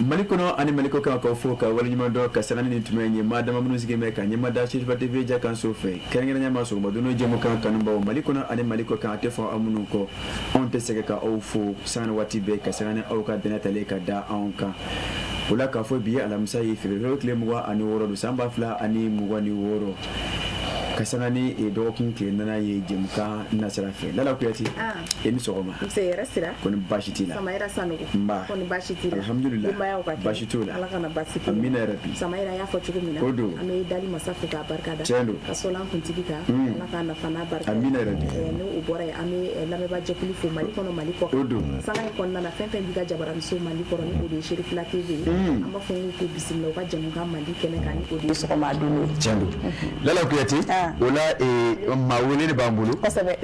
Mali kɔnɔ ani Mali kɔ kan, k'aw fo ka waleɲuman dɔn ka sanga ni tuma in ye. Maa dama minnu sigilen bɛ ka ɲɛma da Serifa TV ja kan so fɛ, kɛrɛnkɛrɛnnenya ma sɔgɔma don jɛmukan kanubaw Mali kɔnɔ ani Mali kɔ kan, a tɛ fɔ aw minnu kɔ, anw tɛ sɛgɛn ka aw fo sanga ni waati bɛɛ, ka sanga ni aw ka dɛnɛ talen ka da anw kan. O la k'a fɔ bi ye alamisa ye, février tile 26 don, san 2026, ka sanga ni dɔgɔkun tile nana ye jɛmukan nasira fɛ. Lala Kuyate, e ni sɔgɔma. Nse, hɛrɛ sira. Kɔni baasi t'i la? Samayira Sanogo. Nba. Kɔni baasi t'i la? Alhamdulillah. Denbayaw ka kɛnɛ? Baasi t'u la. Ala kana baasi k'u la. Amina yarabi. Samayira y'a fɔ cogo min na. O don. An bɛ dali masa fo k'a barika da. Tiɲɛ don. Ka sɔli an kuntigi kan. Ala k'a nafa n'a barika. Amina yarabi. Ni o bɔra yen, an bɛ lamɛnbaa jɛkulu fo Mali kɔnɔ, Mali kɔ kan. O don. Sanga in kɔnɔna na, fɛn fɛn b'i ka jabaraniso Mali kɔrɔ, ni o de ye Serifila TV ye. An b'a fɔ k'u bisimila u ka jɛmukan mandi kɛnɛ kan, ni o de ye sɔgɔma don ye. Tiɲɛ don, Lala Kuyate. O la maa wele de b'an bolo. Kosɛbɛ.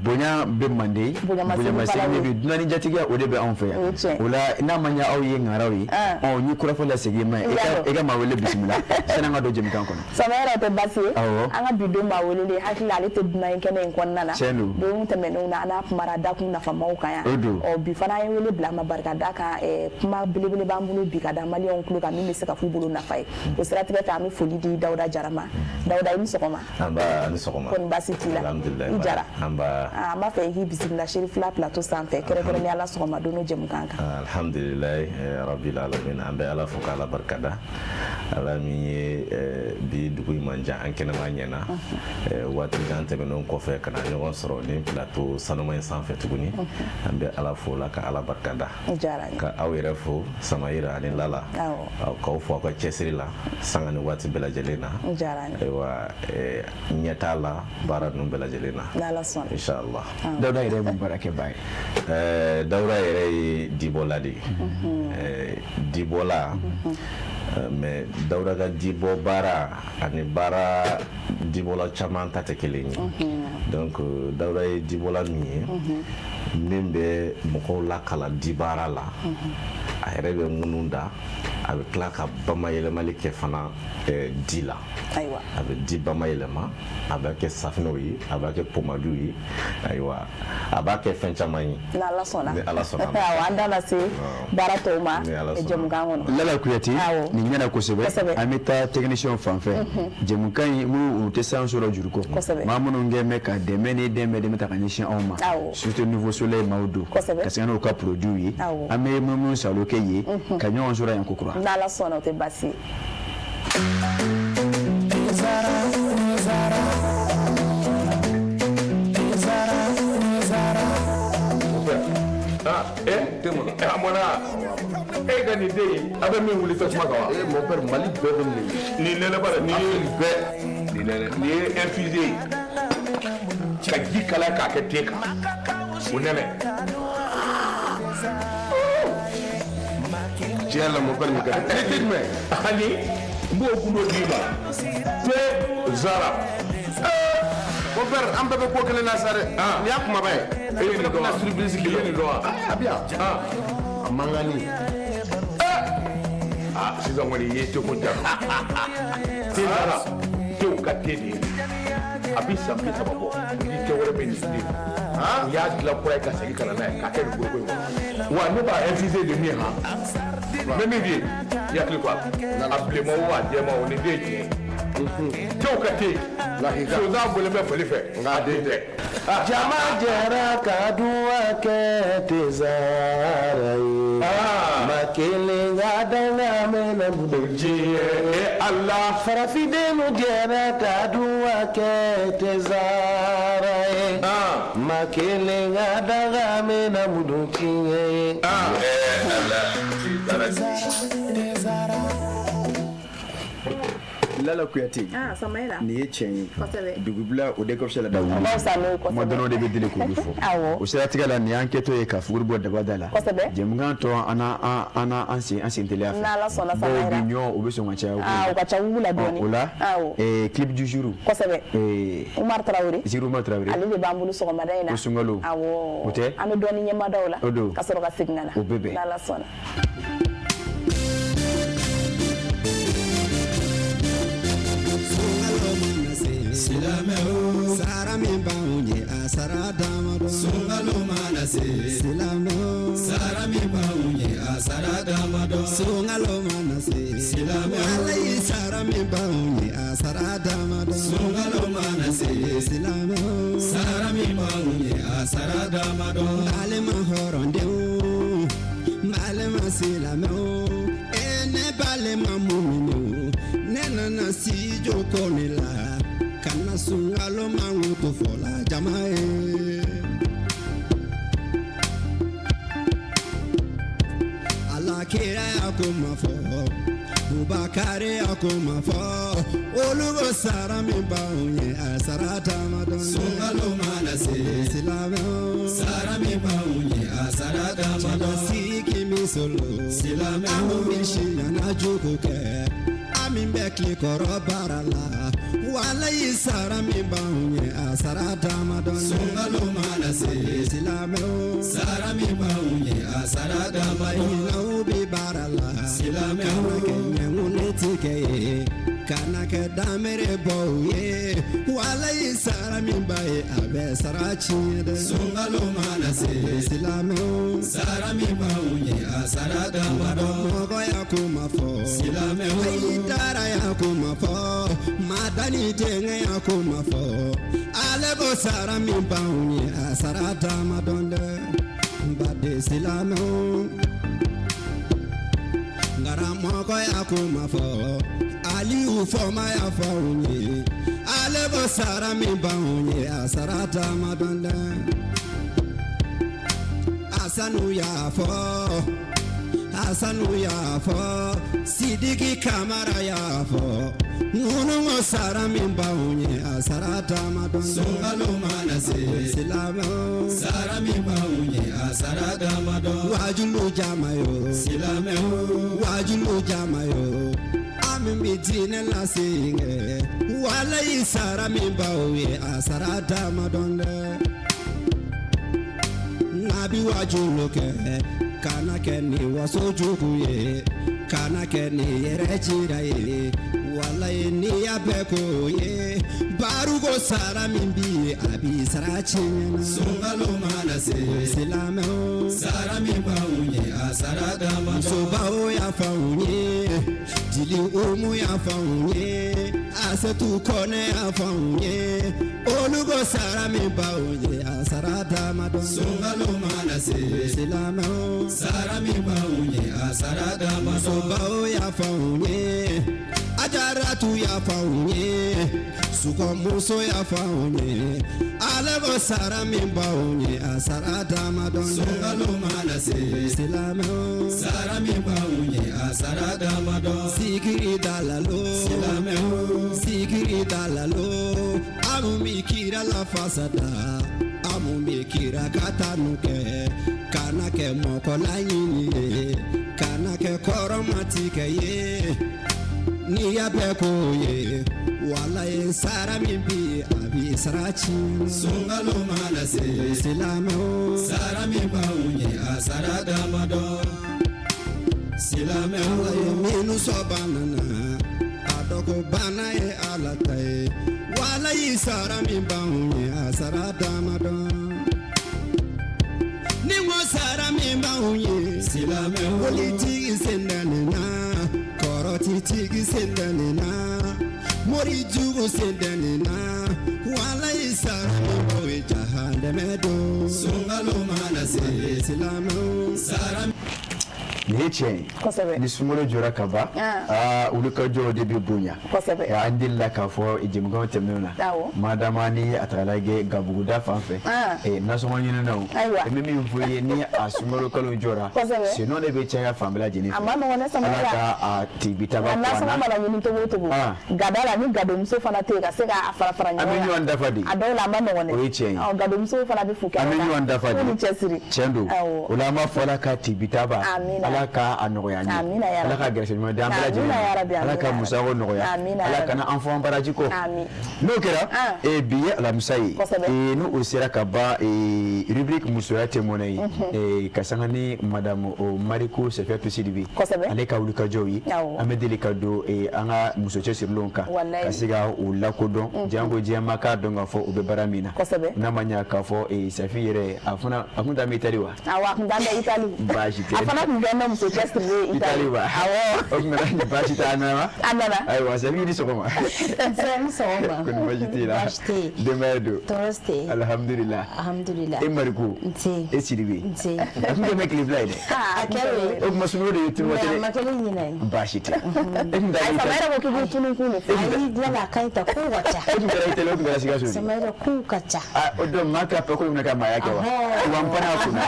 Bonya bɛ mande, bonyamasegin bɛ dunan ni jatigiya, o de bɛ anw fɛ yan. O la n'a ma ɲɛ aw ye ŋaraw ye, ɔ n ye kura fɔ lasegin ma ye, e ka maa wele bisimila sani an ka don jɛmukan kɔnɔ. Samayira, o tɛ baasi ye. An ka bi don maa welelen, hakili ale tɛ dunan ye kɛnɛ in kɔnɔna na. Tiɲɛ don. Don tɛmɛnenw na, an n'a kumara dakun nafamaw kan yan. O don. Ɔ bi fana, an ye wele bila a ma, barika da kan kuma belebele b'an bolo bi ka da maliyɛnw tulo kan, min bɛ se ka k'u bolo nafa ye. O siratigɛ fɛ, an bɛ foli di Dawuda Jara ma. Dawuda, i ni sɔgɔma. Nba, ni sɔgɔma. Kɔni baasi t'i la? Alhamdulilayi. I Jara. Nba. An b'a fɛ i k'i bisimila Serifila plateau sanfɛ, kɛrɛnkɛrɛnnenya la sɔgɔma don jɛmukan kan. Alhamdulilayi rabil alamin. An bɛ Ala fo k'Ala barikada, Ala min ye bi dugu ɲuman diya an kɛnɛma ɲɛna waati jan tɛmɛnenw kɔfɛ, ka na ɲɔgɔn sɔrɔ nin plateau sanuma in sanfɛ tuguni. An bɛ Ala fo la ka Ala barikada, ka aw yɛrɛ fo, Samayira ani Lala, k'aw fo aw ka cɛsiri la sanga ni waati bɛɛ lajɛlen na. Ayiwa, ɲɛ t'a la baara ninnu bɛɛ lajɛlen na, inshallah. Dawuda yɛrɛ ye mun baarakɛbaa ye? Dawuda yɛrɛ ye dibɔla de ye, dibɔla. Mais Dawuda ka dibɔ baara ani baara dibɔla caman ta tɛ kelen ye. Donc Dawuda ye dibɔla min ye, min bɛ mɔgɔw lakalan dibaara la, a yɛrɛ bɛ minnu da, a bɛ tila ka bamayɛlɛmali kɛ fana di la. A bɛ di bamayɛlɛma, a b'a kɛ safinɛw ye, a b'a kɛ pomadiw ye, ayiwa, a b'a kɛ fɛn caman ye. N'Ala sɔnna. Ni Ala sɔnna. Awɔ, an da na se baara tɔw ma jɛmukan kɔnɔ. Lala Kuyate, nin ɲɛna kosɛbɛ. An bɛ taa technicien fan fɛ. Jɛmukan in, minnu u tɛ san sɔrɔ juru kɔ, maa minnu kɛ bɛ ka dɛmɛ ni dɛmɛ ta ka ɲɛsin anw ma, surtout Nouveau Soleil maaw don, ka se n'u ka produit ye, an bɛ minnu salo kɛ ye ka ɲɔgɔn sɔrɔ yan kokura. N'Ala sɔnna, o tɛ baasi ye. A mɔna e ka nin den ye, a bɛ min wuli tasuma kan wa? Eh mon père, Mali bɛɛ bɛ nin. Nin nɛnɛ bara, nin ye bɛɛ. Nin nɛnɛ, nin ye infusé ye ka ji kalaya k'a kɛ te kan, o nɛnɛ. Tiɲɛ la, mon père, nin ka di. E tɛ jumɛn ani n b'o gundo d'i ma, te zara. Mon père, an bɛɛ bɛ ko kelen na sa dɛ. Nin y'a kumaba ye. E ye nin dɔn wa? Surprise. I ye nin dɔn wa? A bɛ yan. A mankanni. Ah, sisan kɔni i ye teko ja. Te zara, tew ka te de ye. A bɛ san 30 bɔ ni te wɛrɛ bɛ nin den. U y'a dilan kura ye ka segin ka na n'a ye k'a kɛ nin foroko in kɔnɔ. Wa ne b'a infusé de min han. N bɛ min f'i ye, i hakili to a la. A bilenman o, a jɛman o, nin den ye tiɲɛ ye. Tew ka te. Sonsan bɔlen bɛ fali fɛ, nka a den tɛ. Jama jɛra ka duwa kɛ tezara ye. Ma kelen ka danga mɛnna Diɲɛ e Ala. Farafindenw jɛra ka duwa kɛ tezara ye. Ma kelen ka danga mɛnna mudu tiɲɛ ye. Ala. Lala Kuyate. Ah, Samaïla. Nin ye tiɲɛ ye. Kosɛbɛ. Dugubila o de ka fisa la wuli. O ka fisa n'o ye kosɛbɛ. Kuma dɔnniw de bɛ deli k'olu fɔ. Awɔ. O siratigɛ la, nin y'an kɛtɔ ye ka fuguri bɔ daba da la. Kosɛbɛ. Jɛmukan tɔ an an sen an sen teliya fɛ. N'Ala sɔnna, Bawo Samaïla. bi ɲɔ o bɛ sɔn ka caya o. Ah, o ka ca wugu la dɔɔni. O la, Awɔ. Clip du jour. Kosɛbɛ. Umar Traoré. Ziru Umar Traoré. Ale de b'an bolo sɔgɔmada in na. O sunkalo. Awɔ. O tɛ? An bɛ dɔɔni ɲɛmada o la. O don. Ka sɔrɔ ka segin ka na. O bɛ bɛn. N'Ala sɔnna. Silamɛw, sara min b'anw ye, a sara damadɔ. Sunkalo mana se, silamɛw, sara min b'anw ye, a sara damadɔ. Sunkalo mana se, silamɛw, Ala ye sara min b'anw ye, a sara damadɔ. Sunkalo mana se, silamɛw, sara min b'anw ye, a sara damadɔ. Balima hɔrɔndenw, balima silamɛw, e ne balima muminɛw, ne nana si jo ko ne la. Kana sunkalo mankutu fɔla jama ye. Ala kira y'a ko ma fɔ, Bubakari y'a ko ma fɔ, olu ko sara min b'anw ye, a sara damadɔ. Sunkalo mana se, silamɛw, sara min b'anw ye, a sara damadɔ. Sigi min solo, silamɛw, anw min si jugu kɛ, an min bɛ tile kɔrɔ baara la. Walayi sara min b'anw ye, a sara damadɔ. Sunkalo mana se, silamɛw, sara min b'anw ye, a sara damadɔ. Ɲinɛw bɛ baara la, silamɛw, kana kɛ ɲɛŋuni tigɛ ye, kana kɛ damere bɔw ye. Walayi sara min b'a ye, a bɛ sara tiɲɛ dɛ. Sunkalo mana se, silamɛw, sara min b'anw ye, a sara damadɔ. Mɔgɔya ko ma fɔ, silamɛw, ayi daraya ko ma fɔ, madani denkɛ ya ko ma fɔ. Ale ko sara min b'anw ye, a sara damadɔ dɛ. N baden silamɛw, karamɔgɔ ya ko ma fɔ, Aliyu fɔma y'a fɔ anw ye. Ale ko sara min b'anw ye, a sara damadɔ dɛ. Asanu y'a fɔ, Asanu y'a fɔ, Sidiki Kamara y'a fɔ, ŋunu ko sara min b'anw ye, a sara damadɔ. Sunkalo mana se, silamɛw, sara min b'anw ye, a sara damadɔ. Wajulu jama yo, silamɛw, wajulu jama yo, an min bɛ diinɛ lase kɛ. Walayi sara min b'aw ye, a sara damadɔ dɛ. N'a bi wajulu kɛ, kana kɛ ni waso jugu ye, kana kɛ ni yɛrɛ jira ye. Walayi n'i y'a bɛɛ k'o ye, baruko sara min b'i ye, a b'i sara tiɲɛ na. Sunkalo mana se, silamɛw, sara min b'anw ye, a sara damadɔ. Musobaw y'a fɔ anw ye, jeli umu y'a fɔ anw ye, Asetu Kɔnɛ y'a fɔ anw ye, olu ko sara min b'anw ye, a sara damadɔ. Sunkalo mana se, silamɛw, sara min b'anw ye, a sara damadɔ. Musobaw y'a fɔ anw ye, Ajaratu y'a fɔ anw ye, Sukɔmuso y'a fɔ anw ye, ale ko sara min b'anw ye, a sara damadɔ. Sunkalo mana se, silamɛw, sara min b'anw ye, a sara damadɔ. Sikiri dalalo, silamɛw, sikiri dalalo, amu mi kira la fasada, amu mi kira ka tanu kɛ, kana kɛ mɔgɔ laɲini ye, kana kɛ kɔrɔmatigɛ ye. N'i y'a bɛɛ k'o ye, walayi sara min b'i ye, a b'i sara tiɲɛ. Sunkalo mana se, silamɛw, sara min b'anw ye, a sara damadɔ. Silamɛw, Ala ye minnu sɔn bana na, a dɔn ko bana ye Ala ta ye. Walayi sara min b'anw ye, a sara damadɔ. Ni n ko sara min b'anw ye, silamɛw, politiki sen tɛ nin na, kɔrɔtitigi sen tɛ nin na, mori jugu sen tɛ nin na. Walayi sara min b'aw ye, jahanɛmɛ don. Sunkalo mana se, silamɛw, sara. Nin ye tiɲɛ ye. Kosɛbɛ. Ni sunkalo jɔra ka ban, aa, wulikajɔw de bɛ bonya. Kosɛbɛ. An delila k'a fɔ jɛmukanw tɛmɛnenw na. Madama ni a taga lajɛ Gabuguda fan fɛ, nasɔngɔ ɲininaw, n bɛ min fɔ i ye, ni a sunkalo kalo jɔra, senɔ de bɛ caya fan bɛɛ lajɛlen fɛ. A ma nɔgɔn dɛ, Samaïla. Ala ka a tigitaba Nka nasɔngɔ mana ɲini cogo o cogo, gada la, ni gadomuso fana tɛ yen ka se k'a fara fara ɲɔgɔn An bɛ kan, ɲɔgɔn dafa de. A dɔw la a ma nɔgɔn dɛ. O ye tiɲɛ ye. Ɔ, gadomusow fana bɛ fo kɛnɛ An bɛ kan. ɲɔgɔn dafa de. K'u ni cɛsiri. Tiɲɛ don. O la an b'a fɔ Ala ka tibitaba, Amina. Ala ka a nɔgɔya an ye. Amina ya Ala Rabbi. ka gɛrɛsɛgɛ ɲuman di an bɛɛ lajɛlen Amina ma. ya Rabbi, Ala amina ka ya musakaw nɔgɔya. Amina ya Ala Rabbi. kana an fɔ an baraji kɔ. Amin. N'o kɛra, bi ye alamisa ye. N'o o sera ka ban, rubrique musoya tɛ mɔnɛ ye, ka sanga ni madame Mariko Sɛfɛtu Sidibe, ale ka wulikajɔw ye. An bɛ deli ka don an ka muso cɛsirilenw kan ka se ka u lakodɔn, janko diɲɛmaa k'a dɔn k'a fɔ u bɛ baara min na. N'a ma ɲɛ k'a fɔ Safi yɛrɛ, a fana a kun t'an bɛ Itali wa? Awɔ, a kun t'an bɛ Itali. Baasi tɛ. A fana kun kɛn bɛ muso cɛsirilen ye Itali wa? Awɔ. O tuma na baasi tɛ, a nana wa? A nana. Ayiwa, Safi, i ni sɔgɔma. Nse, ni sɔgɔma. Kɔni baasi t'e la? Baasi tɛ yen. Denbaya don? Tɔɔrɔ tɛ yen. Alhamdulillah. Alhamdulillah. E Mariko? Nse. E Sidibe? Nse. A kun tɛ mɛn tile fila ye dɛ. A kɛra o ye. O tuma sunkalo de ye tunu Mais waati a dɛ. ma kɛ ni ɲinɛ ye. Baasi tɛ. E kun taara Ayi, Itali. Samaïla ko k'i b'u tunu kun de fɛ. Ayi, dilan a ka ɲi ta, kow ka ca. E kun taara Itali, o kun kɛra Sikaso de. Samaïla, kow ka ca. Ah, o don maa ka pako bɛna ka maaya kɛ wa? Wa n panna a kunna.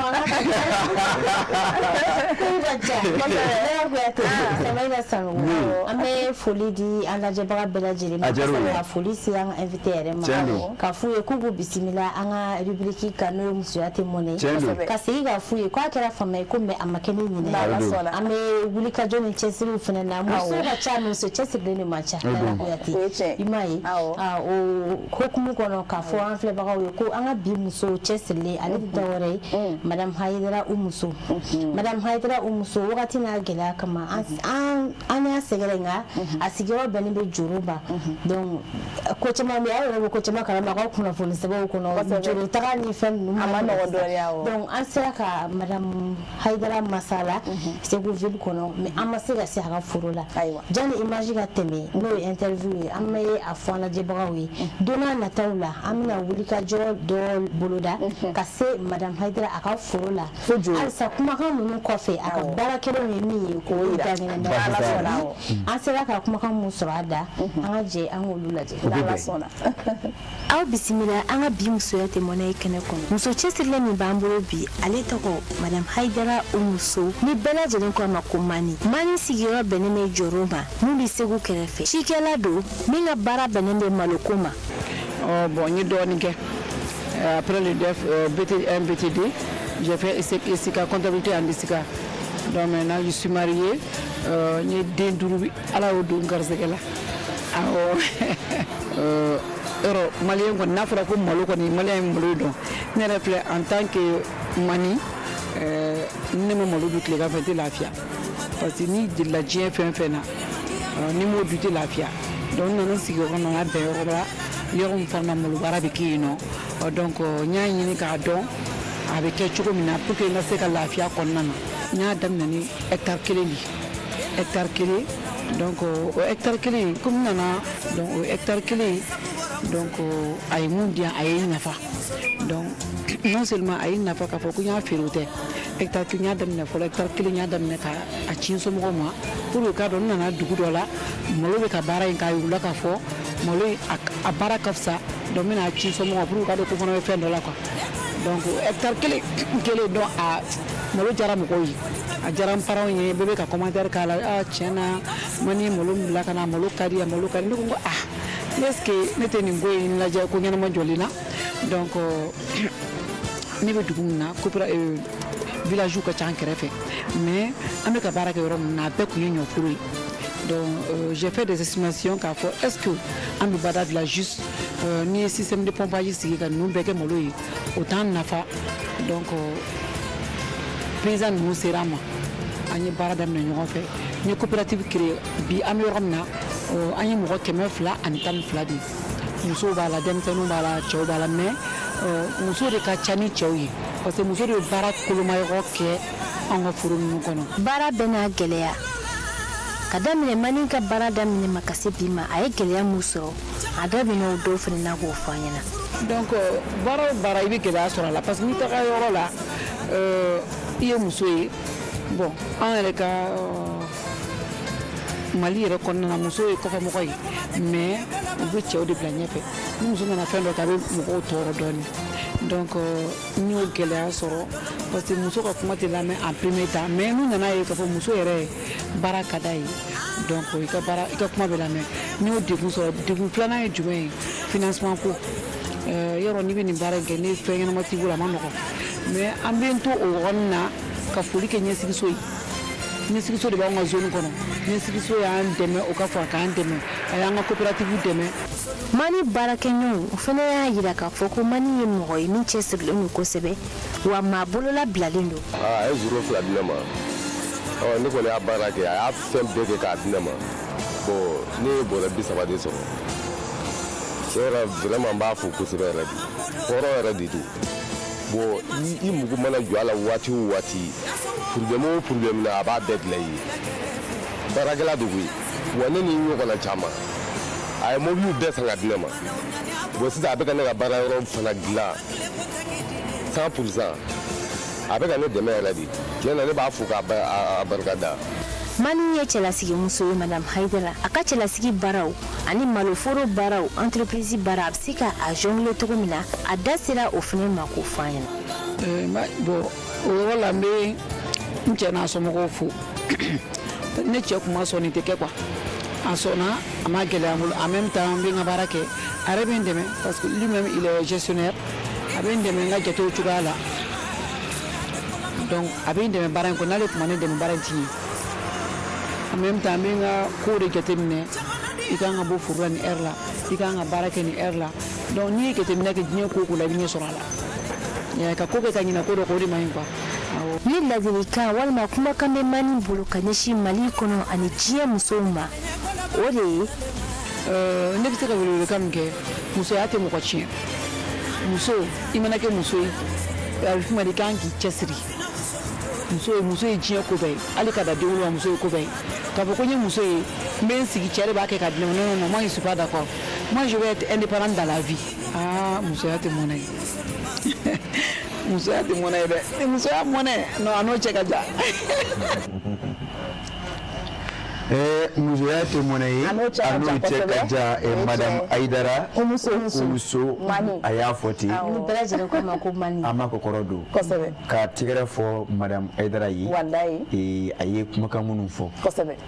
Kow ka ca. Kosɛbɛ. Kuyate, Samaïla Sanogo. An bɛ foli di an lajɛbaga bɛɛ lajɛlen ma. A diyara u ye. Ka foli se an ka invité yɛrɛ ma. Tiɲɛ don. Ka f'u ye k'u k'u bisimila an ka rubrique kan, n'o ye musoya tɛ mɔnɛ ye. Tiɲɛ don. Ka segin k'a f'u ye k'a kɛra fama ye ko mais a ma kɛ ni ɲinɛ N'Ala ye. sɔnna. An bɛ wulikajɔ ni cɛsiriw fana na. Musow ka ca, muso cɛsirilen de man ca. O don. Kuyate, i m'a ye, o hokumu kɔnɔ, k'a fɔ an filɛbagaw ye ko an ka bi muso cɛsirilen, ale tɛ dɔwɛrɛ ye, madame Hayidara Umuso. Madame Hayidara Umuso, wagati n'a gɛlɛya kama, an y'a sɛgɛrɛ, nka a sigiyɔrɔ bɛnnen bɛ Joroba. Donc ko caman bɛ yen, aw yɛrɛ bɛ ko caman kalama aw ka kunnafoni sɛbɛnw kɔnɔ, joro taga ni fɛn ninnu A ma nɔgɔn dɔɔnin, awɔ. Donc an sera ka madame Hayidara masala Segu ville kɔnɔ, mais an ma se ka se a ka foro la. Jani image ka tɛmɛ, n'o ye interview ye, an bɛ a fɔ an lajɛbagaw ye, don n'a nataw la, an bɛna wulikajɔ dɔ boloda ka se madame Hayidara a ka foro la. Halisa kumakan ninnu kɔfɛ, a ka baara kɛlenw ye min ye, k'o yira. An sera ka kumakan mun sɔrɔ a da, an ka jɛ an k'olu lajɛ. Aw bisimila an ka bi musoya tɛ mɔnɛ ye kɛnɛ kɔnɔ. Muso cɛsirilen min b'an bolo bi, ale tɔgɔ madame Hayidara Umuso, ni bɛɛ lajɛlen ko a ma ko Mani. Mani sigiyɔrɔ bɛnnen bɛ Joro ma min bɛ Segu kɛrɛfɛ. Cikɛla don min ka baara bɛnnen bɛ maloko ma. Bon, n ye dɔɔnin kɛ. Après le DEF, BT1, BTD, j'ai fait ISICA, comptabilité en ISICA. Donc maintenant, je suis mariée. N ye den duuru bi, Ala y'o don n garisɛgɛ la. Awɔ. Yɔrɔ maliyɛn kɔni, n'a fɔra ko malo kɔni, maliyɛn ye malo dɔn. Ne yɛrɛ filɛ, en tant que mani, ne ma malo dun tilegan fɛ, n tɛ lafiya. Parce que n'i delila diɲɛ fɛn fɛn na, n'i m'o dun, i tɛ lafiya. Donc n nana n sigi yɔrɔ nana bɛn yɔrɔ la, yɔrɔ min fana na, malo baara bɛ kɛ yen nɔ. Donc n y'a ɲini k'a dɔn a bɛ kɛ cogo min na pour que n ka se ka lafiya kɔnɔna na. N y'a daminɛ ni hectare kelen de ye, hectare kelen. Donc o hectare kelen, komi n nana, donc o hectare kelen, donc a ye mun di yan, a ye n nafa. Donc non seulement a ye n nafa k'a fɔ ko n y'a feere, o tɛ. Hectare kelen, n y'a daminɛ fɔlɔ hectare kelen, n y'a daminɛ ka a ci n somɔgɔw ma pour que k'a dɔn n nana dugu dɔ la, malo bɛ ka baara in k'a yir'u la k'a fɔ malo in a baara ka fisa. Donc n bɛna a ci n somɔgɔw ma pour que k'a dɔn ko fana bɛ fɛn dɔ la quoi. Donc hectare kelen kelen, donc a malo diyara mɔgɔw ye, a diyara n parents ye, bɛɛ bɛ ka commentaire k'a la: ah, tiɲɛ na, ma ni malo min bila ka na, malo ka di, a malo ka di. Ne ko ah, est ce que ne tɛ nin ko in lajɛ ko ɲɛnama jɔlen na? Donc ne bɛ dugu min na, coopéra village ka ca an kɛrɛfɛ, mais an bɛ ka baara kɛ yɔrɔ min na, a bɛɛ tun ye ɲɔforo ye. Donc j'ai fait des estimations k'a fɔ est ce que an bɛ bada bila juste n'i ye système de pompage sigi ka ninnu bɛɛ kɛ malo ye, o t'an nafa. Donc paysan ninnu sera an ma, an ye baara daminɛ ɲɔgɔn fɛ, n ye coopérative créer. Bi an bɛ yɔrɔ min na, an ye mɔgɔ 212 de ye. Musow b'a la, denmisɛnninw b'a la, cɛw b'a la, mais muso de ka ca ni cɛw ye, parce que muso de bɛ baara kolomayɔrɔ kɛ an ka foro ninnu kɔnɔ. Baara bɛɛ n'a gɛlɛya. Ka daminɛ Mani ka baara daminɛ ma ka se bi ma, a ye gɛlɛya mun sɔrɔ, a da bɛna o dɔw fana na k'o fɔ an ɲɛna. Donc baara o baara, i bɛ gɛlɛya sɔrɔ a la, parce que n'i taga yɔrɔ la, i ye muso ye, Bon, an yɛrɛ ka Mali yɛrɛ kɔnɔna na, muso ye kɔfɛmɔgɔ ye, mais u bɛ cɛw de bila ɲɛfɛ. Ni muso nana fɛn dɔ kɛ, a bɛ mɔgɔw tɔɔrɔ dɔɔnin. Donc n y'o gɛlɛya sɔrɔ parce que muso ka kuma tɛ lamɛn en premier temps. Mais n'u nana ye k'a fɔ muso yɛrɛ baara ka d'a ye, donc i ka baara, i ka kuma bɛ lamɛn. N y'o degun sɔrɔ. Degun filanan ye jumɛn ye? Financement ko. Yɔrɔ n'i bɛ nin baara in kɛ, ni fɛn ɲɛnama t'i bolo, a ma nɔgɔn. Mais an bɛ n to o yɔrɔnin na ka foli kɛ ɲɛsigiso ye. Ɲɛsigiso de b'anw ka zone kɔnɔ. Ɲɛsigiso y'an dɛmɛ, o ka fɔ k'an dɛmɛ, a y'an ka coopérative dɛmɛ. Mani baarakɛɲɔgɔnw, o fana y'a yira k'a fɔ ko Mani ye mɔgɔ ye min cɛsirilen don kosɛbɛ, wa maa bolola bilalen don. A ye zéro 2 di ne ma. Ɔ, ne kɔni y'a baara kɛ, a y'a fɛn bɛɛ kɛ k'a di ne ma. Bon, ne ye bɔrɛ 30 de sɔrɔ. Tiɲɛ yɛrɛ, vraiment, n b'a fo kosɛbɛ yɛrɛ de. Hɔrɔn yɛrɛ de don. Bon, i mugu mana jɔ a la waati o waati, problème o problème na, a b'a bɛɛ dilan i ye. Baarakɛla de koyi. Wa ne ni ɲɔgɔnna caman, a ye mobiliw bɛɛ san ka di ne ma. Bon, sisan a bɛ ka ne ka baara yɔrɔ fana dilan 100%. A bɛ ka ne dɛmɛ yɛrɛ de. Tiɲɛ na, ne b'a fo k'a barika da. Mani ye cɛlasigi muso ye, Madame Hayidara. A ka cɛlasigi baaraw ani maloforo baaraw, entreprise baara, a bɛ se ka a jongler cogo min na, a da sera o fana ma k'o fɔ an ɲɛna. Bon, o yɔrɔ la, n bɛ n cɛ n'a somɔgɔw fo. Ne cɛ kun ma sɔn nin tɛ kɛ quoi. A sɔnna, a ma gɛlɛya n bolo. En même temps, n bɛ n ka baara kɛ, a yɛrɛ bɛ n dɛmɛ parce que lui-même, il est gestionnaire. A bɛ n dɛmɛ n ka jatew cogoya la. Donc a bɛ n dɛmɛ baara in kɔnɔ. N'ale tun ma ne dɛmɛ, baara in ti ɲɛ. En même temps, n bɛ n ka kow de jateminɛ. I kan ka bɔ foro la nin heure la, i kan ka baara kɛ nin heure la. Donc n'i ye jateminɛ kɛ diɲɛ ko o ko la, i bɛ ɲɛ sɔrɔ a la. Ka ko kɛ ka ɲinɛ ko dɔ kɔ, o de man ɲi quoi. Ni ladilikan walima kumakan bɛ Mani bolo ka ɲɛsin Mali kɔnɔ ani diɲɛ musow ma, o de ye? Ne bɛ se ka welewelekan min kɛ, musoya tɛ mɔgɔ tiɲɛ. Muso, i mana kɛ muso ye, a bɛ f'i ma de, i kan k'i cɛsiri. Muso ye, muso ye diɲɛ ko bɛɛ ye. Hali ka da denwolo ma, muso ye ko bɛɛ ye. K'a fɔ ko n ye muso ye, n bɛ n sigi, cɛ de b'a kɛ ka di ne ma, non, non, non, moi je suis pas d'accord. Moi, je vais être indépendante dans la vie. Ah, musoya tɛ mɔnɛ ye, musoya tɛ mɔnɛ ye dɛ. Musoya mɔnɛ, non, a n'o cɛ ka jan. Musoya tɛ mɔnɛ ye, A n'o cɛ ka a n'o jan cɛ ka kosɛbɛ. jan. O ye Madame tiɲɛ ye. Hayidara Umuso. Umuso Mani. a y'a fɔ ten. Ni bɛɛ lajɛlen ko a ma ko Mani. An b'a kɔkɔrɔ don Kosɛbɛ. ka tɛgɛrɛ fɔ Madame Hayidara ye. Walayi. A ye kumakan minnu fɔ,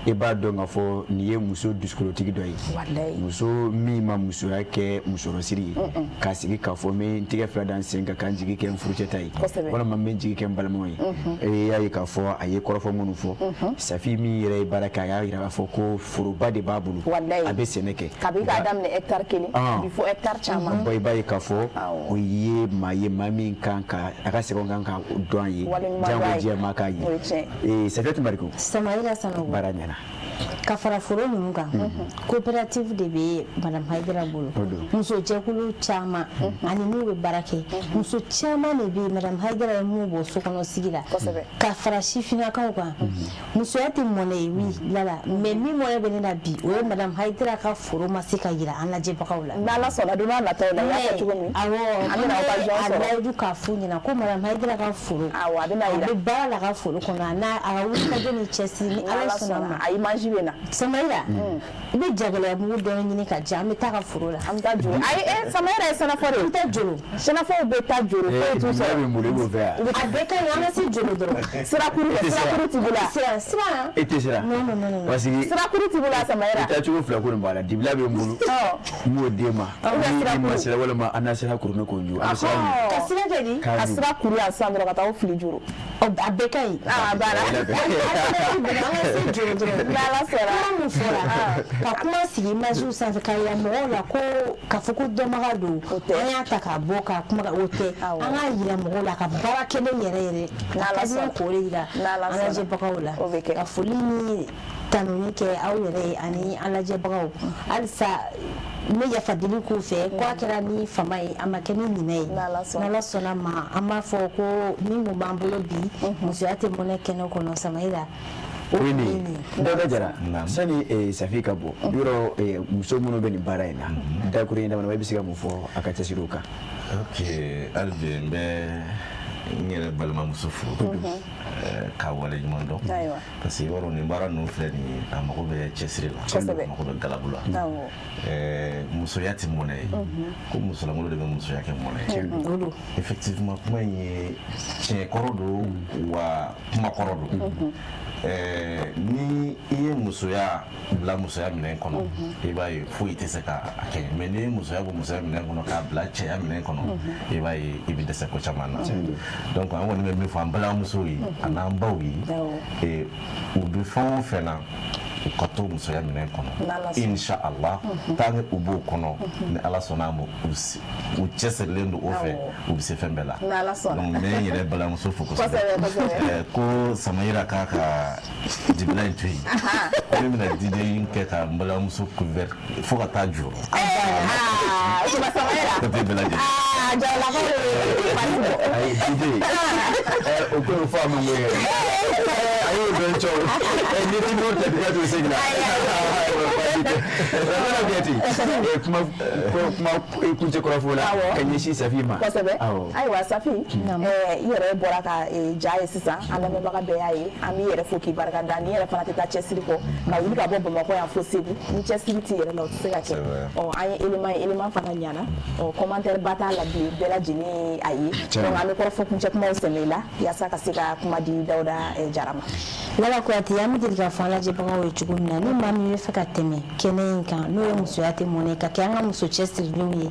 e b'a dɔn k'a fɔ nin ye muso dusukolotigi dɔ ye. Walayi. Muso min ma musoya kɛ musɔrɔsiri ye, k'a sigi k'a fɔ n bɛ n tɛgɛ fila da n sen kan ka n jigi kɛ n furucɛ ta ye, walima n bɛ n jigi kɛ n balimaw ye. E y'a ye k'a fɔ a ye kɔrɔfɔ minnu fɔ, Safi min yɛrɛ ye baara kɛ, a y'a yira k'a fɔ ko foroba de b'a bolo, Walayi. a bɛ sɛnɛ kɛ. Kabi k'a daminɛ hectare 1, bi fo hectare caman. Bon, i b'a ye k'a fɔ o ye maa ye, maa min kan ka a ka sɛgɛnw kan ka dɔn an ye. Waleɲuman dɔn Jango a ye. diɲɛ maa k'a ye. O ye tiɲɛ. Safiyatu Mariko. Samayira Sanogo. Baara ɲɛna. Ka fara foro ninnu kan, coopérative de bɛ Madame Hayidara bolo. O don. Muso jɛkulu caman ani n'u bɛ baara kɛ, muso caman de bɛ yen, Madame Hayidara ye mun bɔ sokɔnɔ sigi la ka fara sifinnakaw kan. Musoya tɛ mɔnɛ ye, oui lala, mais min mɔnɛ bɛ ne na bi, o ye Madame Hayidara ka foro ma se ka yira an lajɛbagaw la. N'Ala sɔnna, don n'a nataw la, i y'a fɔ cogo min, awɔ, an bɛna occasion a sɔrɔ. layidu k'a f'u ɲɛna ko Madame Hayidara ka foro, Awɔ, a bɛna a yira. bɛ baara la ka foro kɔnɔ, a n'a a ka wulikajɔ ni cɛsiri, ni Ala N'Ala sɔnna ma. sɔnna, a image bɛ na. Samayira, i bɛ jagɛlɛya mugu dɔɔni ɲini ka di, an bɛ taa ka foro la. An bɛ taa joro. Ayi, Samayira ye sɛnɛfɔ de ye. An bɛ taa joro. Sɛnɛfɔw bɛ taa joro, foyi t'u Dibila sɔrɔ. bɛ n bolo, i b'o fɛ yan? A bɛɛ ka ɲi, an ka se joro dɔrɔn. Sirakuru E tɛ sira. sirakuru t'i bolo. Sira sira. E tɛ sira. Non, non, non, non. Parce que Sirakuru t'i bolo, Samayira. i taacogo fila ko nin b'a la. Dibila bɛ n bolo, n b'o d'e ma. Ou bien Ni i sirakuru. ma sira, walima an na sira kuru ne k'o ɲu, an bɛ sira ɲu. Ka sira kɛ di? K'a Ka ɲu. sira kuru yan sisan dɔrɔn ka taa o fili joro. A bɛɛ ka ɲi. Ah, banna. An ka se joro dɔrɔn. N'Ala sɔnna. Kuma mun fɔra, ka kuma sigi image sanfɛ ka yira mɔgɔw la ko k'a fɔ ko dɔnbaga don, an y'a ta k'a bɔ ka kuma, o tɛ. An k'a yira mɔgɔw la ka baara kelen yɛrɛ yɛrɛ. A ka di n ye k'o de yira N'Ala an sɔnna. lajɛbagaw la. O bɛ kɛ. Ka foli ni tanuni kɛ aw yɛrɛ ye ani an lajɛbagaw. Halisa n bɛ yafa deli k'u fɛ ko a kɛra ni fama ye, a ma kɛ ni ɲinɛ ye. N'Ala sɔnna. N'Ala sɔnna ma, an b'a fɔ ko min kun b'an bolo bi musoya tɛ mɔnɛ kɛnɛ kɔnɔ, Samayira, o O ye kun nin ye ye. nin ye. Dawuda Jara, sani Safi ka bɔ yɔrɔ, muso minnu bɛ nin baara in na, dakuru in dama, i bɛ se ka mun fɔ a ka cɛsiriw kan? Ok, hali bi n bɛ N yɛrɛ balimamuso fo k'a waleɲuman dɔn, parce que i b'a dɔn, nin baara ninnu filɛ nin ye, a mago bɛ cɛsiri la, a mago bɛ galabu la. Musoya tɛ mɔnɛ ye, ko musolankolon de bɛ musoya kɛ mɔnɛ ye. Effectivement, kuma in ye tiɲɛ kɔrɔ don wa kuma kɔrɔ don. Ni i ye musoya bila musoya minɛn kɔnɔ, i b'a ye foyi tɛ se ka a kɛ. Mais n'i ye musoya bɔ musoya minɛn kɔnɔ k'a bila cɛya minɛn kɔnɔ, i b'a ye i bɛ dɛsɛ ko caman na. Donc an kɔni bɛ min fɔ an balimamusow ye an'an baw ye, u bɛ fɛn o fɛn na, u ka to musoya minɛn kɔnɔ, insha Allah. Tant que u b'o kɔnɔ, ni Ala sɔnna a ma, u cɛsirilen don o fɛ, u bɛ se fɛn bɛɛ la. Donc n bɛ n yɛrɛ balimamuso fo kosɛbɛ. Ko Samayira k'a ka dibila in to yen, ko ne bɛna diden kɛ ka n balimamuso couvert fo ka taa jɔ côté bɛɛ lajɛlen. Ayi, diden o ko fɔ a ma ko yɛrɛ a y'o dɔn cɛw ni ti n'o tɛ bi ka to segin na kuma kuma kuncɛ kɔrɔfɔ la ka ɲɛsin Safi ma. Kosɛbɛ. Ayiwa Safi, i yɛrɛ bɔra ka ja ye sisan, an lamɛnbaga bɛɛ y'a ye. An b'i yɛrɛ fo k'i barika da. N'i yɛrɛ fana tɛ taa cɛsiri kɔ ka wuli ka bɔ Bamakɔ yan fo Segu, ni cɛsiri t'i yɛrɛ la, o tɛ se ka kɛ. Ɔ, an ye élément ye, élément fana ɲɛna. Ɔ, commentaire ba t'a la bilen, bɛɛ lajɛlen ye a ye. Donc an bɛ kɔrɔfɔ kuncɛ kumaw sɛmɛ i la yaasa ka se ka kuma di Dawuda Jara ma. Lala Kuyate, an bɛ deli k'a fɔ an lajɛbagaw ye cogo min na, ni maa min bɛ fɛ ka tɛmɛ kɛnɛ in kan, n'o ye musoya tɛ mɔnɛ, ka kɛ an ka muso cɛsirilenw ye,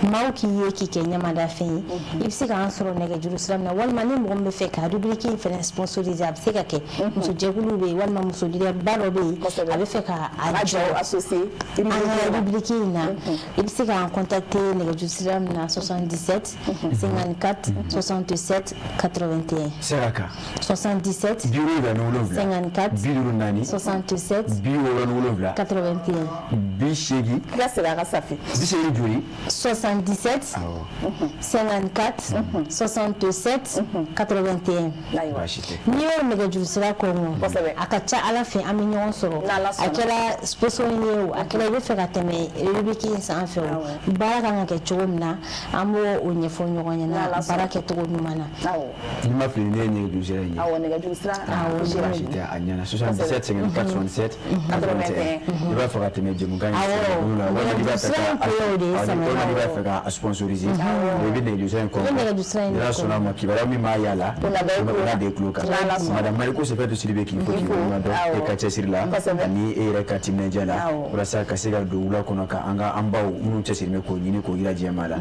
maaw k'i ye k'i kɛ ɲamadafɛn ye, i bɛ se k'an sɔrɔ nɛgɛjuru sira min na, walima ni mɔgɔ min bɛ fɛ ka rubrique in fɛnɛ sponsoriser, a bɛ se ka kɛ. Muso jɛkuluw bɛ yen, walima muso leader ba dɔ bɛ yen, a bɛ fɛ ka a jɔ associé an ka rubrique in na, i bɛ se k'an contacter nɛgɛjuru sira min na: 77 54 67 81. Saraka. 77 77 54 54 67 67 81. 80. I ka segin a kan, Safi. 80 joli? 77 54 67 81. Baasi tɛ. N'i y'o nɛgɛjuru sira kɔngɔ, a ka ca Ala fɛ, an bɛ ɲɔgɔn sɔrɔ. A kɛra sponsoring ye o, a kɛra i bɛ fɛ ka tɛmɛ rubrique in sanfɛ o, baara kan ka kɛ cogo min na, an b'o o ɲɛfɔ ɲɔgɔn ɲɛna baara kɛcogo ɲuman na. N'i ma fili, ne ye nɛgɛjuru sira in ye. Awɔ, nɛgɛjuru sira. Baasi tɛ, a ɲɛna. 77 54 67 81. I b'a fɛ ka tɛmɛ jɛmukan in la, walima n'i b'a fɛ ka, walima n'i b'a fɛ ka sponsoriser, i bɛ nɛgɛjuru sira in kɔngɔ. Ni Ala sɔnna a ma, kibaruya min b'a yala, o na de tulo kan. Madame Mariko Sefɛtu Sidibe, k'i fo k'i waleɲuman dɔn e ka cɛsiri la ani e yɛrɛ ka timinandiya la walasa ka se ka don wula kɔnɔ ka an ka an baw minnu cɛsiri bɛ k'o ɲini k'o yira jɛma la.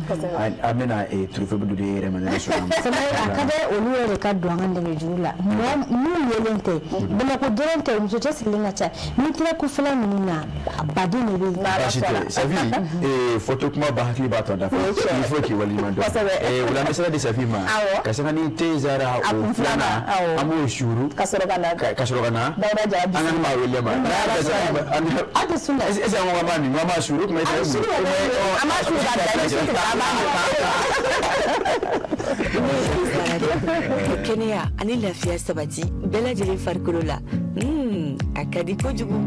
An bɛna trophée dɔ di e yɛrɛ ma, ni Ala sɔnna a ma. A ka di olu yɛrɛ de ka don an ka nɛgɛjuru la, mɔgɔ minnu yelen tɛ Bamakɔ dɔrɔn tɛ, muso cɛsirilen ka ca. N'i taara kɔfɛla ninnu na, a baden de bɛ yen. Baasi tɛ Safi, photo kuma ba hakili b'a tɔ dafa. Il faut k'i waleɲuman dɔn. O la, an bɛ sira di Safi ma ka sanga ni Tezara o filanan, an b'o suuru ka sɔrɔ ka na ka sɔrɔ ka na Dawuda Jara. An ka maa wele ma. A tɛ sun. Est ce que an ko k'an b'a min, an b'a suuru kuma? An b'a suuru ka bila, i bɛ su tigɛ, an b'a min. Ka kɛnɛya ani lafiya sabati bɛɛ lajɛlen farikolo la, a ka di kojugu.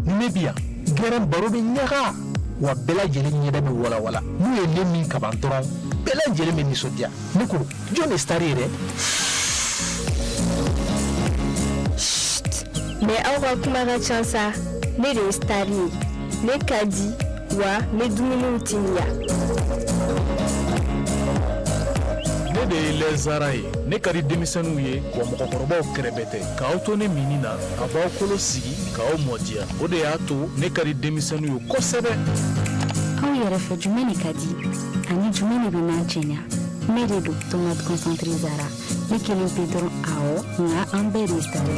Ni ne bi yan gɛrɛn, baro bɛ ɲaga wa, bɛɛ lajɛlen ɲɛda bɛ walawala. N'u ye ne min kaban dɔrɔn, bɛɛ lajɛlen bɛ nisɔndiya. Ne ko jɔn de star ye dɛ? Mais aw ka kuma ka ca sa. Ne de ye star ye, ne ka di wa, ne dumuniw timiya. Ne de ye lɛzara ye, ne ka di denmisɛnninw ye wa mɔgɔkɔrɔbaw kɛrɛbɛ tɛ. K'aw to ne minni na, a b'aw kolo sigi k'aw mɔdiya, o de y'a to ne ka di denmisɛnninw ye kosɛbɛ. Aw yɛrɛ fɛ, jumɛn de ka di ani jumɛn de bɛ n'an cɛɲa? Ne de don tomate concentré Zara, ne kelen pe dɔrɔn? Awɔ, nka an bɛɛ de ye star ye.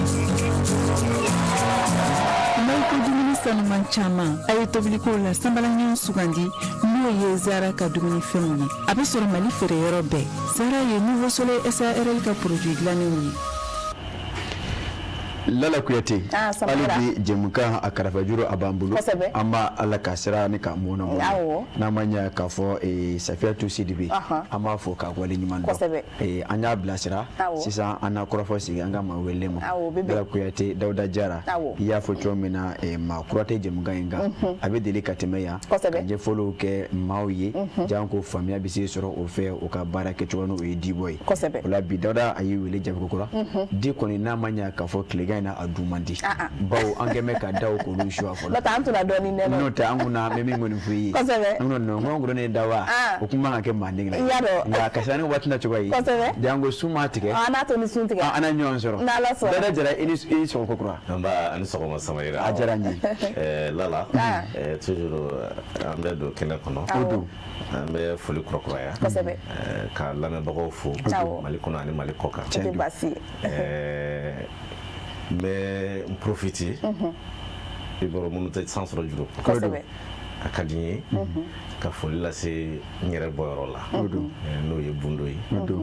N'aw ko dumuni sanuman caman, a ye tobiliko la sanbalaɲɔgɔn sugandi, n'o ye Zara ka dumunifɛnw ye. A bɛ sɔrɔ Mali feereyɔrɔ bɛɛ. Zara ye Nouveau Soleil SARL ka produit dilannenw ye. Lala Kuyate, Ah, Samara. Hali bi jɛmukan a karafajuru a b'an bolo. An b'a Ala ka sira ni ka mɔnɔ bolo. N'a ma ɲɛ k'a fɔ Safiyatu Sidibe, an b'a fɔ k'a waleɲuman dɔn. An y'a bilasira. Sisan an na kɔrɔfɔ sigi an ka maa welelen ma. Awɔ, o bɛ bɛn. Lala Kuyate, Dawuda Jara, i y'a fɔ cogo min na, maa kura tɛ jɛmukan in kan. A bɛ deli ka tɛmɛ yan. Ka ɲɛfɔliw kɛ maaw ye. Janko faamuya bɛ se sɔrɔ o fɛ u ka baara kɛcogo n'o ye dibɔ ye. O la bi Dawuda a y'i wele jaabi ko kura. Di kɔni n'a ma ɲɛ k'a fɔ tilegan in na a dun man di. Bawo an kɛn bɛ ka daw k'olu suwa fɔlɔ. N'o tɛ an tun dɔɔni nɛnɛ. N'o tɛ an kunna an bɛ min kɔni f'i ye. An kunna nɔngɔn ne da wa. O kun man ka kɛ manden la. I y'a dɔn. Nka ka sa ni waati na cogoya ye. Janko sun ma tigɛ. An n'a to ni sun tigɛ. An na ɲɔgɔn sɔrɔ. N'Ala sɔnna. Dawuda Jara i ni sɔgɔma ko kura. Nba ani sɔgɔma Samayira. A diyara n ye. Lala. Toujours an bɛ don kɛnɛ kɔnɔ. O don. An bɛ foli kurakuraya. Ka lamɛnbagaw fo. Mali kɔnɔ ani Mali kɔ kan. O tɛ baasi ye. N bɛ n profiter. I bɔra minnu tɛ san sɔrɔ juru. A ka di n ye ka foli lase n yɛrɛ bɔyɔrɔ la. N'o ye Bundo ye.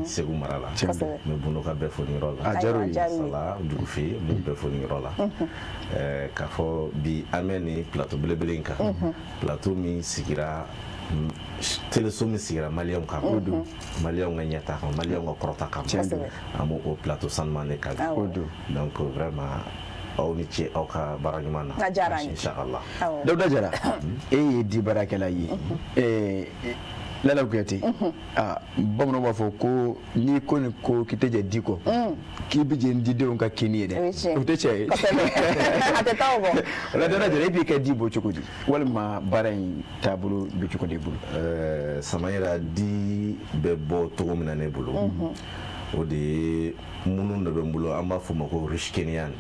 Segu mara la. N bɛ Bundo ka bɛɛ fo nin yɔrɔ la. A diyara o ye. Sala Jugufe n b'u bɛɛ fo nin yɔrɔ la. K'a fɔ bi an bɛ nin plateau belebele in kan. Plateau min sigira teleso min sigira maliyɛnw kama. Maliyɛnw ka ɲɛta kama, maliyɛnw ka kɔrɔta kama. An b'o o plateau sanuman de kan. Donc vraiment aw ni ce aw ka baara ɲuman na. A diyara an ye. Inchallah. Dawuda Jara, e ye di baarakɛla ye. Lala Kuyate, bamananw b'a fɔ ko n'i ko nin ko k'i tɛ jɛ di kɔ, k'i bɛ jɛ didenw ka kini ye dɛ. O tɛ tiɲɛ ye. A tɛ taa o kɔ. Dawuda Jara, e b'i ka di bɔ cogo di walima baara in taabolo bɛ cogo di e bolo? Samayira, di bɛ bɔ cogo min na ne bolo, o de ye minnu de bɛ n bolo, an b'a fɔ o ma ko ruche kenyan.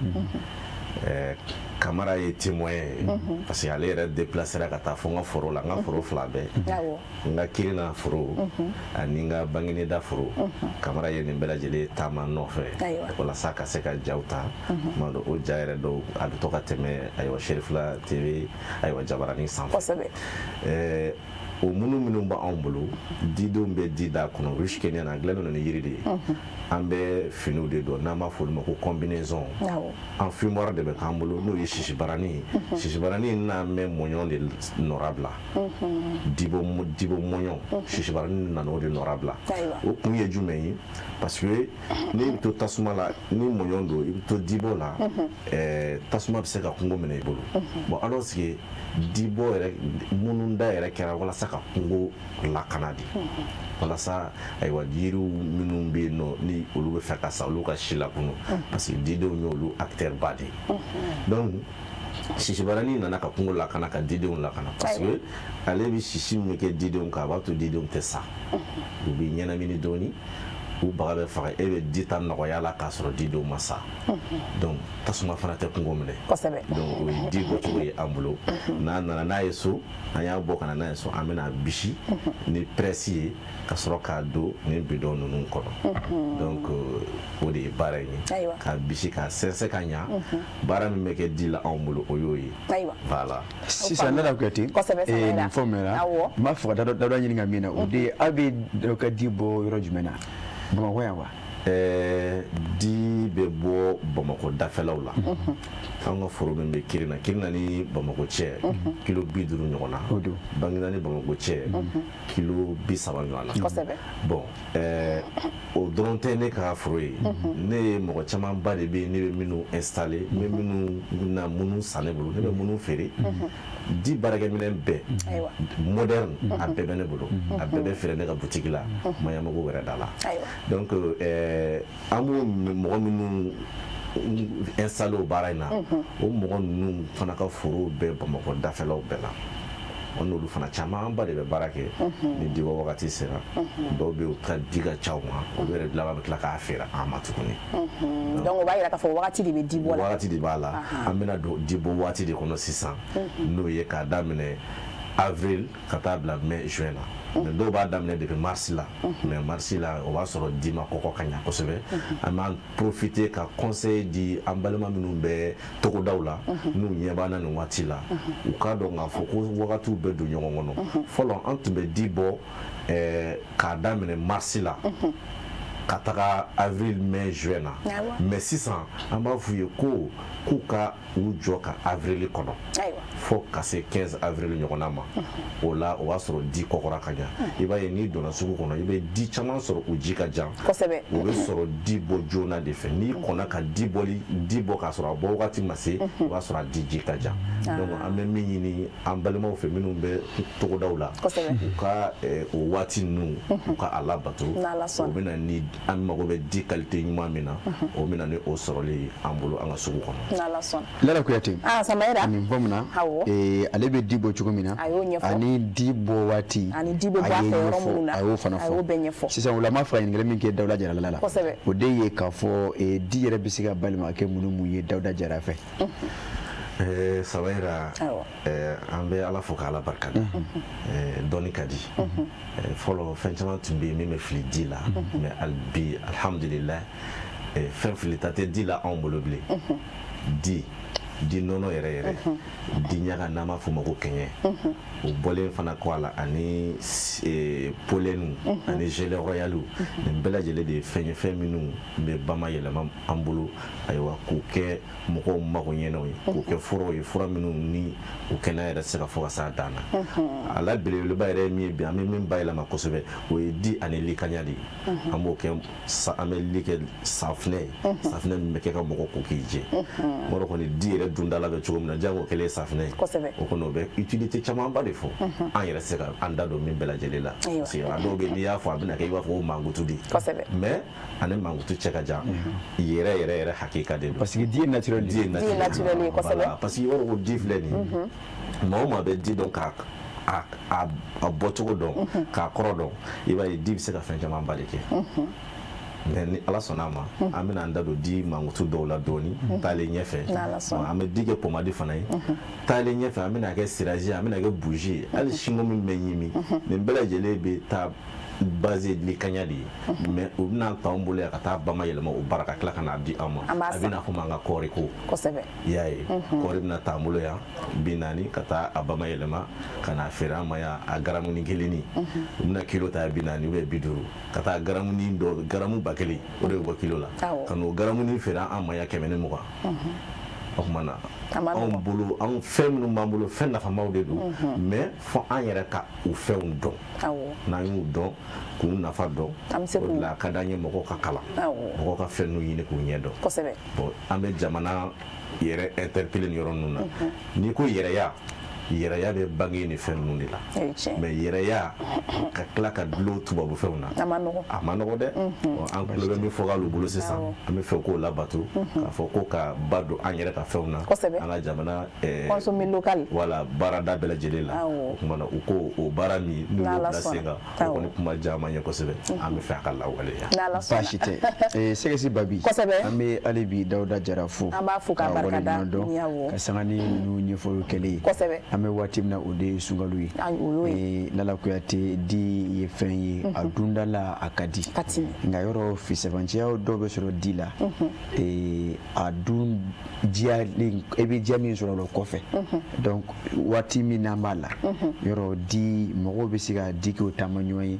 Kamara ye témoin ye parce que ale yɛrɛ déplacera ka taa fo n ka foro la, n ka foro fila bɛɛ, n ka Kirina foro ani n ka Bangineda foro. Kamara ye nin bɛɛ lajɛlen taama nɔfɛ walasa ka se ka jaw ta. Tuma dɔ o ja yɛrɛ dɔw a bɛ to ka tɛmɛ ayiwa Cherifla TV ayiwa jabaranin sanfɛ. O minnu b'anw bolo, didenw bɛ di da kɔnɔ. Ruche kenyan a dilannen don ni yiri de ye. An bɛ finiw de don n'an b'a fɔ olu ma ko combinaison. Enfumoir de bɛ k'an bolo n'o ye sisibarani ye. Sisibarani n'an bɛ mɔɲɔn de nɔra bila. Dibo mɔɲɔn, sisibarani nana o de nɔra bila. O kun ye jumɛn ye? Parce que n'i bɛ to tasuma la ni mɔɲɔn don, i bɛ to dibɔ la, tasuma bɛ se ka kungo minɛ i bolo. Bon alors que dibɔ yɛrɛ minnu da yɛrɛ kɛra walasa ka kungo lakana de, walasa ayiwa yiriw minnu bɛ yen nɔ ni olu bɛ fɛ ka sa, olu ka si lakunu, parce que didenw y'olu acteur ba de ye. Donc sisibarani nana ka kungo lakana, ka didenw lakana, parce que ale bɛ sisi min kɛ didenw kan, a b'a to didenw tɛ sa, u bɛ ɲɛnamini dɔɔni, u baga bɛ faga, e bɛ di ta nɔgɔya la k'a sɔrɔ didenw ma sa. Donc tasuma fana tɛ kungo minɛ. Donc o ye di bɔcogo ye an bolo. N'a nana n'a ye so, an y'a bɔ ka na n'a ye so, an bɛna bisi ni presse ye ka sɔrɔ k'a don nin bidon ninnu kɔnɔ. Donc o de ye baara in ye, k'a bisi k'a sɛnsɛn ka ɲa. Baara min bɛ kɛ di la anw bolo, o y'o ye. Voilà. Sisan Lala Kuyate, nin fɔ mɛn na, n b'a fɛ ka Dawuda ɲininka min na, o de ye aw bɛ dɔ ka di bɔ yɔrɔ jumɛn na? Bamakɔ yan wa? Di bɛ bɔ Bamakɔ dafɛlaw la. An ka foro min bɛ Kirina, Kirina ni Bamakɔ cɛ kilo 50 ɲɔgɔn na. Banginda ni Bamakɔ cɛ kilo 30 ɲɔgɔn na. Bon o dɔrɔn tɛ ne ka foro ye. Ne ye mɔgɔ camanba de bɛ yen, ne bɛ minnu installer, n bɛ minnu na minnu san ne bolo, ne bɛ minnu feere. Di baarakɛminɛn bɛɛ moderne, a bɛɛ bɛ ne bolo, a bɛɛ bɛ feere ne ka boutique la Maɲamago wɛrɛ da la. Donc an b'o mɔgɔ minnu installé o baara in na, o mɔgɔ ninnu fana ka foro bɛɛ Bamakɔ dafɛlaw bɛɛ la. An n'olu fana camanba de bɛ baara kɛ. Ni dibɔ wagati sera, dɔw bɛ yen u ka di ka ca u ma, olu yɛrɛ laban bɛ tila k'a feere an ma tuguni. Donc o b'a yira k'a fɔ wagati de bɛ dibɔ la. Wagati de b'a la. An bɛna don dibɔ waati de kɔnɔ sisan, n'o ye k'a daminɛ avril ka taa bila mai juin na. Mais dɔw b'a daminɛ depuis mars la. Mais mars la, o b'a sɔrɔ di ma kɔkɔ ka ɲa kosɛbɛ. An b'an profiter ka conseil di an balima minnu bɛ togodaw la, n'u ɲɛ b'an na nin waati la, u k'a dɔn k'a fɔ ko wagatiw bɛ don ɲɔgɔn kɔnɔ. Fɔlɔ an tun bɛ di bɔ k'a daminɛ mars la. Ka taga avril, mai, juin na. Mais sisan an b'a f'u ye ko k'u ka u jɔ ka avril kɔnɔ fo ka se 15 avril ɲɔgɔnna ma. O la, o b'a sɔrɔ di kɔkɔra ka ɲa. I b'a ye, n'i donna sugu kɔnɔ, i bɛ di caman sɔrɔ, u ji ka jan. O bɛ sɔrɔ di bɔ joona de fɛ. N'i kɔnna ka di bɔli di bɔ k'a sɔrɔ a bɔ wagati ma se, o b'a sɔrɔ a di ji ka jan. Donc an bɛ min ɲini an balimaw fɛ minnu bɛ togodaw la, u ka o waati ninnu, u ka a labato. O bɛ na ni an mago bɛ di qualité ɲuman min na, o bɛ na ni o sɔrɔli ye an bolo an ka sugu kɔnɔ. Lala Kuyate. Ah, Samayira. Nin fɔ mun na? Ale bɛ di bɔ cogo min na, a y'o ɲɛfɔ, ani di bɔ waati, ani di bɛ bɔ a fɛ yɔrɔ minnu na, a y'o fana fɔ. A y'o bɛɛ ɲɛfɔ. Sisan o la, an b'a fɛ ka ɲininkali min kɛ Dawuda Jara la, o de ye k'a fɔ di yɛrɛ bɛ se ka bayɛlɛma ka kɛ mun ni mun ye Dawuda Jara fɛ? Samayira, an bɛ Ala fo k'Ala barika da. Dɔnni ka di. Fɔlɔ, fɛn caman tun bɛ yen min bɛ fili di la, mais hali bi, alhamdulilayi, fɛn filita tɛ di la anw bolo bilen. Di di nɔnɔ yɛrɛ yɛrɛ, di ɲaga n'an b'a f'o ma ko kɛɲɛ, o bɔlen fana kɔ a la, ani pollen ani gelée royale, nin bɛɛ lajɛlen de ye fɛn ye, fɛn minnu bɛ bama yɛlɛma an bolo, ayiwa, k'o kɛ mɔgɔw mago ɲɛnaw ye, k'o kɛ furaw ye, fura minnu ni u kɛnɛya yɛrɛ tɛ se ka fɔ ka s'a dan na. A la belebeleba yɛrɛ ye min ye bi, an bɛ min bayɛlɛma kosɛbɛ, o ye di ani likanya de ye. An b'o kɛ, an bɛ li kɛ safunɛ ye, safunɛ min bɛ kɛ ka mɔgɔ ko k'i jɛ. Mɔgɔ kɔni di yɛrɛ dundala bɛ cogo min na, jango kɛlen ye safunɛ ye, o kɔni o bɛ utilité camanba de fɔ, an yɛrɛ tɛ se ka an da don min bɛɛ lajɛlen la, parce que a dɔw bɛ yen, n'i y'a fɔ, a bɛna kɛ i b'a fɔ ko mankutu de, mais ani mankutu cɛ ka jan yɛrɛ yɛrɛ yɛrɛ, hakika de don. Parce que di ye naturel. Di ye naturel ye, kosɛbɛ. Parce que i b'a dɔn ko di filɛ nin ye, maa o maa bɛ di dɔn, k'a a bɔcogo dɔn, k'a kɔrɔ dɔn, i b'a ye di bɛ se ka fɛn camanba de kɛ. Mais ni Ala sɔnna a ma, an bɛna an da don di mankutu dɔw la dɔɔni taalen ɲɛfɛ. An bɛ di kɛ pommade fana ye taalen ɲɛfɛ, an bɛna kɛ cirage, an bɛna kɛ bougie ye, hali sinko min bɛ ɲimi, nin bɛɛ lajɛlen bɛ taa base likanya de ye. Mais u bɛna ta anw bolo yan ka taa bama yɛlɛma o baara, ka tila ka n'a di an ma. A bɛna fɔ an ka kɔɔri ko. I y'a ye, kɔɔri bɛna ta an bolo yan 40, ka taa a bama yɛlɛma ka n'a feere an ma yan a garamuni kelenni. U bɛna kilo ta 40 ou bien 50, ka taa garamuni dɔ, garamu 1000, o de bɛ bɔ kilo la, ka n'o garamuni feere an ma yan 120. O tuma na, anw bolo, anw fɛn minnu b'an bolo, fɛn nafamaw de don, mais fo an yɛrɛ ka u fɛnw dɔn. N'an y'u dɔn, k'u nafa dɔn, o de la a ka d'an ye mɔgɔw ka kalan, mɔgɔw ka fɛn ninnu ɲini k'u ɲɛ dɔn. Bon, an bɛ jamana yɛrɛ interpeller nin yɔrɔ ninnu na. N'i ko yɛrɛya, yɛrɛya bɛ bange nin fɛn ninnu de la. Mais yɛrɛya ka tila ka dulon tubabu fɛnw na, a ma nɔgɔ dɛ. An tulo bɛ min fɔ k'olu bolo sisan, an bɛ fɛ k'o labato, k'a fɔ ko ka ba don an yɛrɛ ka fɛnw na, an ka jamana consommer local. Wala baarada bɛɛ lajɛlen la. O tuma na, u ko o baara min n'u y'o bila sen kan, o kɔni kuma caman ye kosɛbɛ, an bɛ fɛ a ka lawaleya. Baasi tɛ. Sɛgɛsi Babi, an bɛ hali bi Dawuda Jara fo. An b'a fo k'a barika da. Ka sanga ni ninnu ɲɛfɔliw kɛlen ye. An bɛ waati min na, o de ye sunkalo ye. Lala Kuyate, di ye fɛn ye, a dundala a ka di, nka yɔrɔ fisabanciya dɔw bɛ sɔrɔ di la, a dun diyalen, i bɛ diya min sɔrɔ o kɔfɛ. Donc waati min n'an b'a la, yɔrɔ di mɔgɔw bɛ se ka di k'o taama ɲɔgɔn ye.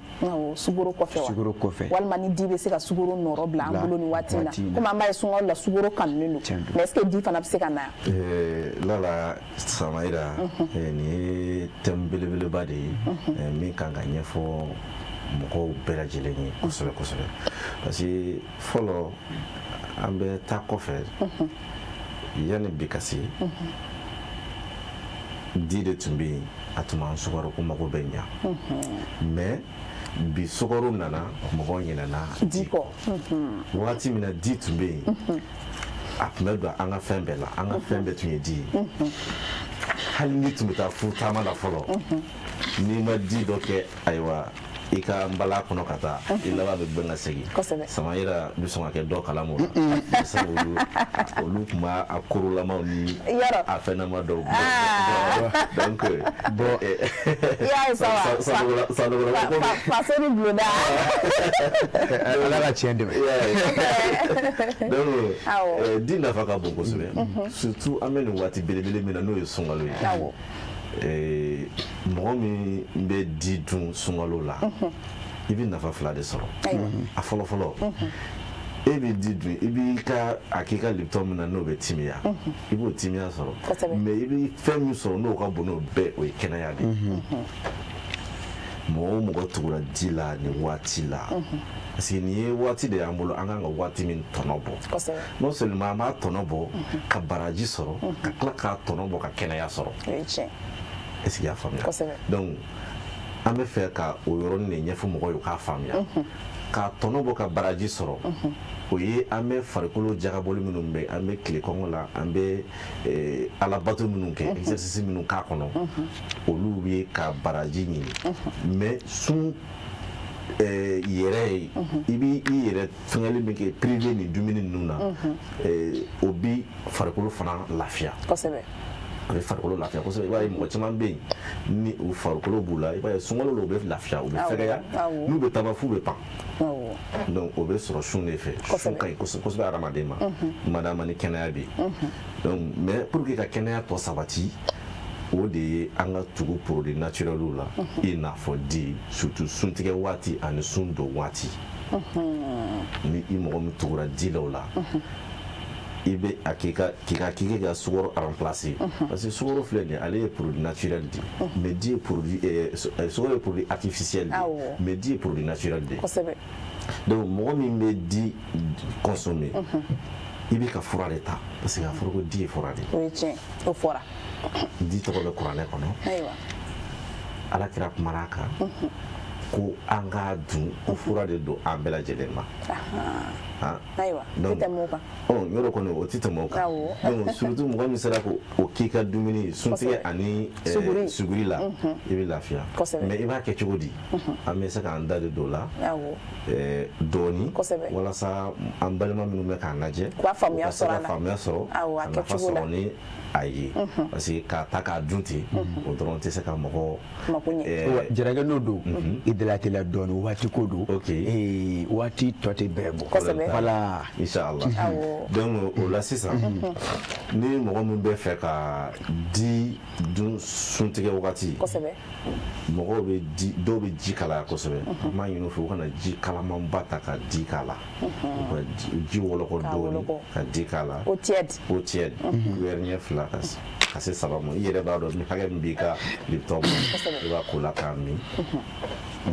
Sukaro kɔfɛ wa? Sukaro kɔfɛ. Walima ni di bɛ se ka sukaro nɔrɔ bila an bolo nin waati in na, komi an b'a ye sunkalo la sukaro kanunen don, mais est ce que di fana bɛ se ka na? Lala Samayira, nin ye thème belebeleba de ye min kan ka ɲɛfɔ mɔgɔw bɛɛ lajɛlen ye kosɛbɛ kosɛbɛ, parce que fɔlɔ, an bɛ taa kɔfɛ, yanni bi ka se, di de tun bɛ yen, a tun b'an sukaro ko mago bɛ ɲa. Mais bi, sukaro nana, mɔgɔw ɲinɛna di kɔ. Wagati min na di tun bɛ yen, a tun bɛ don an ka fɛn bɛɛ la, an ka fɛn bɛɛ tun ye di ye. Hali ni tun bɛ taa furu taama la fɔlɔ, n'i ma di dɔ kɛ, ayiwa, i ka nbala kɔnɔ ka taa, i laban bɛ gbɛn ka segin. Samayira bɛ sɔn ka kɛ dɔ kalama o la, sabu olu tun b'a a korolamaw ni a fɛnnama dɔw. Donc bon, i y'a ye sa wa, faso ni bulonda. Ala ka tiɲɛ dɛmɛ. Donc di nafa ka bon kosɛbɛ, surtout an bɛ nin waati belebele min na, n'o ye sunkalo ye. Mɔgɔ min bɛ di dun sunkalo la I bɛ nafa fila de sɔrɔ. A fɔlɔ fɔlɔ, e bɛ di dun, i b'i ka a k'i ka Lipton min na, n'o bɛ timiya, i b'o timiya sɔrɔ. Mais i bɛ fɛn min sɔrɔ, n'o ka bon n'o bɛɛ, o ye kɛnɛya de ye. Mɔgɔ o mɔgɔ tugura di la nin waati la, parce que nin ye waati de y'an bolo, an kan ka waati min tɔnɔ bɔ. Non seulement an b'a tɔnɔ bɔ ka baraji sɔrɔ, ka tila k'a tɔnɔ bɔ ka kɛnɛya sɔrɔ. Est ce que i y'a faamuya? Donc an bɛ fɛ ka o yɔrɔnin de ɲɛfɔ mɔgɔw ye, u k'a faamuya. K'a tɔnɔ bɔ ka baraji sɔrɔ, o ye an bɛ farikolo jagabɔli minnu bɛ, an bɛ tile kɔngɔ la, an bɛ alabato minnu kɛ, exercice minnu k'a kɔnɔ, olu bɛ ka baraji ɲini. Mais sun yɛrɛ ye, i b'i i yɛrɛ fɛngɛli min kɛ, privé ni dumuni ninnu na, o bi farikolo fana lafiya. A bɛ farikolo lafiya kosɛbɛ. I b'a ye, mɔgɔ caman bɛ yen, ni u farikolo b'u la, i b'a ye sunkalo la, u bɛ lafiya, u bɛ fɛgɛya, n'u bɛ taama f'u bɛ pan. Donc o bɛ sɔrɔ sun de fɛ. Sun ka ɲi kosɛbɛ kosɛbɛ hadamaden ma, madama ni kɛnɛya bɛ yen. Donc mais pour que ka kɛnɛya tɔ sabati, o de ye an ka tugu produit naturels la, i n'a fɔ di, surtout suntigɛ waati ani sun don waati. Ni i mɔgɔ min tugura di la, o la i bɛ a k'i ka k'i ka sukaro remplacer, parce que sukaro filɛ nin ye, ale ye produit naturel de ye, mais di ye produit, sukaro ye produit artificiel de ye, mais di ye produit naturel de ye. Donc mɔgɔ min bɛ di consommer, i bɛ ka fura de ta, parce que a fɔra ko di ye fura de ye. O ye tiɲɛ, o fɔra. Di tɔgɔ bɛ kuranɛ kɔnɔ. Ala kira kumana a kan ko an k'a dun, ko fura de don an bɛɛ lajɛlen ma. Ayiwa, o tɛ tɛmɛ o kan. Ɔ, yɔrɔ kɔni, o tɛ tɛmɛ o kan. Donc surtout mɔgɔ min sera k'o k'i ka dumuni suntigɛ ani suguri la, i bɛ lafiya. Mais i b'a kɛ cogo di? An bɛ se k'an da de don o la dɔɔni, walasa an balima minnu bɛ k'an lajɛ, u ka faamuya u ka se ka faamuya sɔrɔ, ka nafa sɔrɔ ni a ye, parce que k'a ta k'a dun ten, o dɔrɔn tɛ se ka mɔgɔ Jarakɛ, n'o don, i dalateliya dɔɔni, waati ko don, waati tɔ tɛ bɛrɛ bɔ. Voilà. Inchallah. Donc o la sisan, ni mɔgɔ min bɛ fɛ ka di dun suntigɛ wagati, mɔgɔw bɛ di, dɔw bɛ ji kalaya kosɛbɛ. An b'a ɲini u fɛ, u kana ji kalamanba ta ka di k'a la, u ka ji wɔlɔkɔ dɔɔni ka di k'a la. Eau tiède. Eau tiède, cuillère ɲɛ 2 ka se 3 ma. I yɛrɛ b'a dɔn ni hakɛ min b'i ka Lipton ma, i b'a k'o la k'a min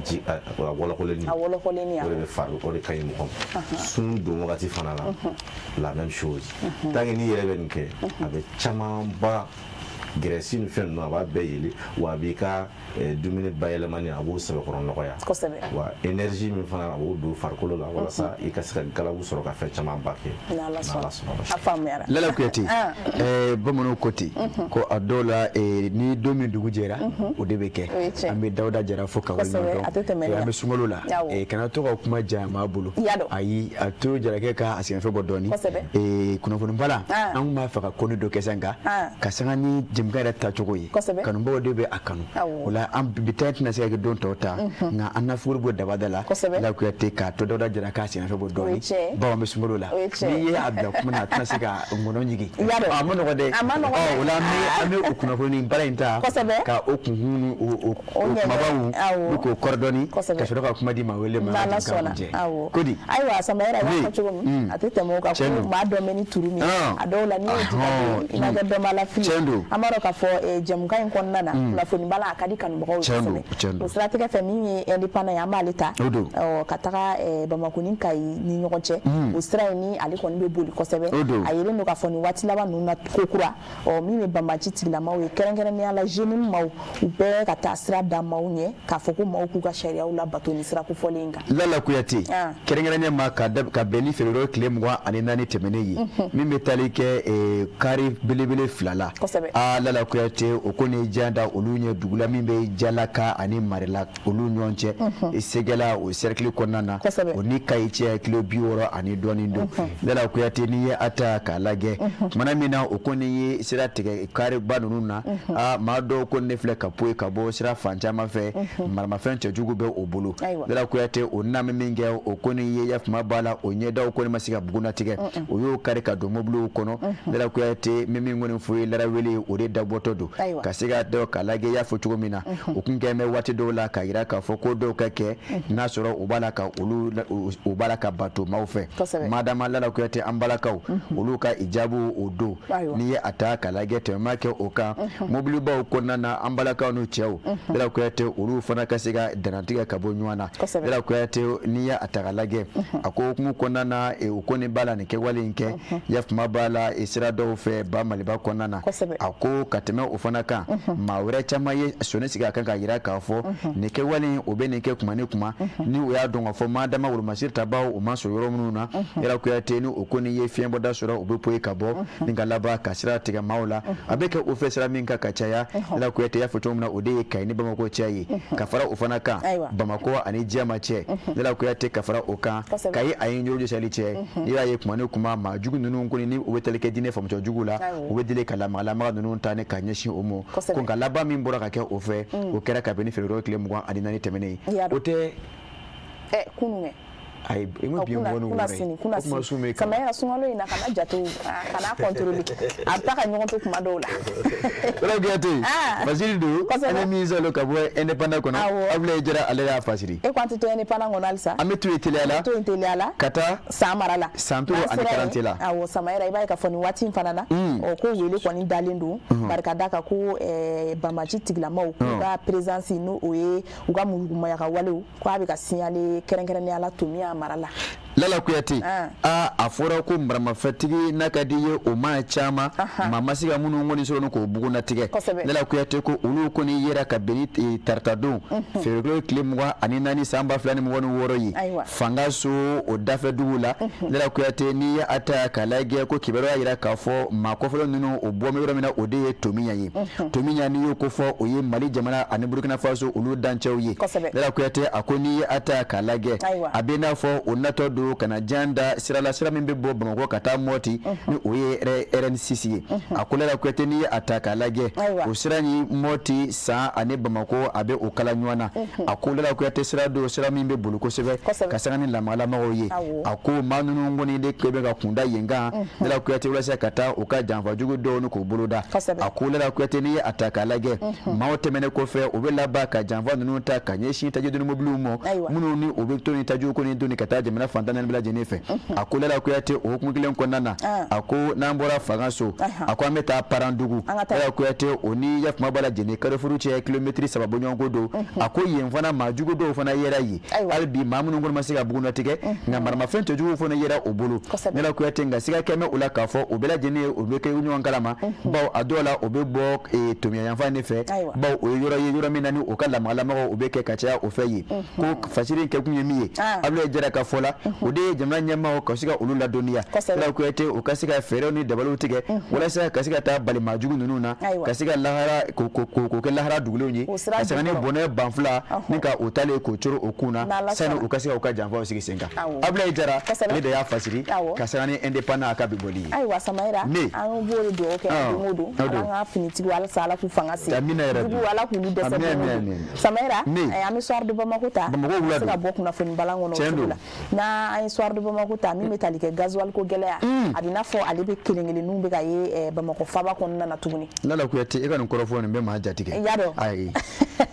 ji a wɔlɔkɔlenni. A wɔlɔkɔlenni. O de bɛ fari, o de ka ɲi mɔgɔ ma. Sun don wagati fana la, la même chose. Tant que n'i yɛrɛ bɛ nin kɛ, a bɛ camanba graisse ni fɛn ninnu, a b'a bɛɛ yeli, wa a b'i ka dumuni bayɛlɛmani, a b'o sɛbɛkɔrɔ nɔgɔya. Wa énergie min fana, a b'o don farikolo la, walasa i ka se ka galabu sɔrɔ ka fɛn camanba kɛ. N'Ala sɔnna, a faamuyara. Lala Kuyate, bamananw ko ten ko a dɔw la, ni don min dugu jɛra, o de bɛ kɛ. An bɛ Dawuda Jara fo ka waleɲuman dɔn. An bɛ sunkalo la, kana to ka kuma janya maa bolo. Ayi, a to Jarakɛ ka a sɛgɛnfɛn bɔ dɔɔni. Kunnafoni bala, an kun b'a fɛ ka kɔni dɔ kɛ sisan, ka sanga ni jɛmukan yɛrɛ tacogo ye. Kanubaw de bɛ a kanu o la. An bi ta tɛna se ka kɛ don tɔw ta, nka an na fuguri bɔ dabada la. Lala Kuyate, k'a to Dawuda Jara k'a sɛgɛnfɛn bɔ dɔɔni, bawo an bɛ sunkalo la. N'i ye a bila kuma na, a tɛna se ka ngɔnɔ ɲigin. A ma nɔgɔ dɛ. O la, an bɛ o kunnafoni baara in ta ka o kunkun, o kumabaw ni k'o kɔrɔ dɔɔni, ka sɔrɔ ka kuma di maa wele ma. N'Ala sɔnna. Ko di? Ayiwa, Sama yɛrɛ b'a fɔ cogo min, a tɛ tɛmɛ o kan, ko maa dɔ bɛ ni turu min a dɔw la, n'i y'o di ka don, i ma kɛ dɔnbala fili. An b'a dɔn k'a fɔ jɛmukan in kɔnɔna na, kunnafoni bala a ka di kanubagaw ye kosɛbɛ. O siratigɛ fɛ, min ye indépendant ye, an b'ale ta ka taga Bamakɔ ni Kayi ni ɲɔgɔn cɛ. O sira in ni ale kɔni bɛ boli kosɛbɛ. A yelen don k'a fɔ nin waati laban ninnu na ko kura, min bɛ banbanci tigilamaw ye, kɛrɛnkɛrɛnnenya la jeunes maaw, u bɛɛ ka taa sira da maaw ɲɛ k'a fɔ ko maaw k'u ka sariyaw labato ni sira kofɔlen in kan. Lala Kuyate, kɛrɛnkɛrɛnnen ma ka bɛn ni février tile 24 tɛmɛnen ye, min bɛ tali kɛ kari belebele fila la. Aa, Lala Kuyate, o ko ni jan da olu ɲɛ dugu la min bɛ Jalaka ani Marela olu ɲɔgɔn cɛ, Segɛla o cercle kɔnɔna na, o ni Kayi cɛ kilo 60 ani dɔɔnin don. Lala Kuyate, n'i ye a ta k'a lajɛ, tumana min na o kɔni ye sira tigɛ kariba ninnu na, aa, maa dɔw ko ne filɛ ka poyi ka bɔ sira fan caman fɛ, maramafɛn cɛjugu bɛ o bolo. Lala Kuyate, o nami min kɛ, o kɔni ye yafama b'a la, o ɲɛdaw kɔni ma se ka bugunnatigɛ, o y'o kari ka don mobiliw kɔnɔ. Lala Kuyate, min kɔni fo ye larawele, o de dabɔtɔ don ka se ka dɔn k'a lajɛ. I y'a fɔ cogo min na, u kun kɛn bɛ waati dɔw la k'a yira k'a fɔ ko dɔw ka kɛ n'a sɔrɔ u b'a la ka olu u b'a la ka bato maaw fɛ. Madama Lala Kuyate, an balakaw, olu ka ijabu o don, n'i ye a ta k'a lajɛ, tɛmɛ kɛ o kan mobilibaw kɔnɔna na, an balakaw n'u cɛw, Lala Kuyate, olu fana ka se ka dantigɛ ka bɔ ɲɔgɔn na. Lala Kuyate, n'i ye a ta k'a lajɛ, a ko hukumu kɔnɔna na, u kɔni b'a la nin kɛwale in kɛ yafama b'a la sira dɔw fɛ ba Maliba kɔnɔna na. A ko ka tɛmɛ o fana kan, maa wɛrɛ caman ye sɔnni sigi a kan k'a yira k'a fɔ nin kɛwale in, o bɛ nin kɛ kuma ni kuma ni u y'a dɔn k'a fɔ madama wolomasiri tabaw u ma sɔrɔ yɔrɔ minnu na. Lala Kuyate, ni o kɔni ye fiɲɛbɔda sɔrɔ, u bɛ poyi ka bɔ ni ka laban ka sira tigɛ maaw la. A bɛ kɛ o fɛ sira min kan ka caya, Lala Kuyate, y'a fɔ cogo min na, o de ye Kayi ni Bamakɔ cɛ ye. Ka fara o fana kan, Bamakɔ ani Jɛma cɛ, Lala Kuyate, ka fara o kan, Kayi ani Ɲɔrɔ Sali cɛ, n'i y'a ye kuma ni kuma, maa jugu ninnu kɔni ni u bɛ tali kɛ diinɛ faamucogo jugu la, u bɛ deli ka lamagalamaga ninnu ta ni ka ɲɛsin o ma. Ko nka laban min bɔra ka kɛ o fɛ, o kɛra kabini février tile 24 tɛmɛnen ye, o tɛ Kunun kɛ. Ayi, i ma bi 26 ye, o kuma sun bɛ. Samayira, sunkalo in na, kana jatew kana contrôler, a bɛ taa ka ɲɔgɔn to kuma dɔw la. Lala Kuyate, fasiri don, an ye min sɔrɔ ka bɔ Indépendant kɔnɔ, Abulaye Jara, ale y'a fasiri. E ko an tɛ to Indépendant kɔnɔ halisa? An bɛ to yen teliya la. An bɛ to yen teliya la. Ka taa San mara la. San toro ani karante la. Awɔ, Samayira, i b'a ye k'a fɔ nin waati in fana na, ɔ ko wele kɔni dalen don barika da kan ko banbaanci tigilamaw k'u ka présence, n'o o ye u ka mulukumayaga walew, ko a bɛ ka signaler kɛrɛnkɛrɛnnenya la Tomiya mara la. Lala Kuyate, aa, a fɔra ko maramafɛntigi n'a ka di ye, o maa caman, maa ma se ka minnu kɔni sɔrɔ ni k'o bugunnatigɛ. Lala Kuyate ko olu kɔni yera ka bɛn ni taratadon février tile 24 san 2026 ye, fanga so o dafɛ dugu la. Lala Kuyate, n'i ye a ta k'a lajɛ, ko kibaruya yira k'a fɔ maa kɔfɔlɔ ninnu, o bɔ yɔrɔ min na, o de ye Tomiya ye. Tomiya, n'i y'o ko fɔ, o ye Mali jamana ani Burukina Faso olu dancɛw ye. Lala Kuyate, a ko n'i ye a ta k'a lajɛ, a bɛ n'a fɔ o natɔ don ka na jan da sira la, sira min bɛ bɔ Bamakɔ ka taa Mɔti, ni o ye RN6 ye. A ko Lala Kuyate, n'i ye a ta k'a lajɛ, o sira ni Mɔti san ani Bamakɔ, a bɛ o kala ɲɔgɔn na. A ko Lala Kuyate, sira don, sira min bɛ boli kosɛbɛ ka sanga ni lamagalamaw ye. A ko maa ninnu kɔni de bɛ ka kunda yen kan, Lala Kuyate, walasa ka taa u ka janfajugu dɔw ni k'o boloda. A ko Lala Kuyate, n'i ye a ta k'a lajɛ, maaw tɛmɛnen kɔfɛ, u bɛ laban ka janfa ninnu ta ka ɲɛsin taji doni mobiliw ma, minnu ni u bɛ to ni tajiw kɔni doni ka taa jamana fan 14 bɛɛ lajɛlen fɛ. A ko Lala Kuyate, o hukumu kelen kɔnɔna na, a ko n'an bɔra fanga so, a ko an bɛ taa Parandugu. Lala Kuyate, o ni yakuma b'a la Jɛnɛ Carrefour cɛ, kilomɛtiri 3 bɔɲɔgɔnko don. A ko yen fana, maa jugu dɔw fana yera yen. Hali bi maa minnu kɔni ma se ka bugunnatigɛ, nka maramafɛn cɛjuguw fana yera o bolo, Lala Kuyate. Nka siga kɛmɛ o la k'a fɔ o bɛɛ lajɛlen o bɛ kɛ ɲɔgɔn kalama, bawo a dɔw la o bɛ bɔ Tomiya yanfan de fɛ, bawo o ye yɔrɔ ye, yɔrɔ min na ni o ka lamagalamaw o bɛ kɛ ka caya o fɛ yen. Ko fasiri in kɛkun ye min ye, Abulaye Jara ka fɔ la, o de ye jamana ɲɛmaaw ka se ka olu ladɔnniya, Lala Kuyate, u ka se ka fɛɛrɛw ni dabaliw tigɛ walasa ka se ka taa bali maa jugu ninnu na, ka se ka lahara k'o kɛ lahara dugulenw ye, ka sanga ni bɔnɛ banfila ni ka o talen k'o coro o kun na, sani u ka se ka u ka janfaw sigi sen kan. Abulaye Jara, ale de y'a fasiri ka sanga ni Indépendant a ka bi bɔli ye. Ayiwa Samayira, an b'o de dugawu kɛ don o don, Ala ka finitigiw, halisa Ala k'u fanga se, juguw Ala k'olu dɛsɛ don o don. Samayira, an bɛ Soir de Bamako ta, Bamakɔ se ka bɔ kunnafoni balan kɔnɔ o cogo la. N'an ye Soir de Bamako ta, min bɛ tali kɛ gasoil ko gɛlɛya, a bɛ n'a fɔ ale bɛ kelen kelenninw bɛ ka ye Bamakɔ faaba kɔnɔna na tuguni. Lala Kuyate, e ka nin kɔrɔfɔ nin bɛ maa jatigɛ. I y'a dɔn. Ayi,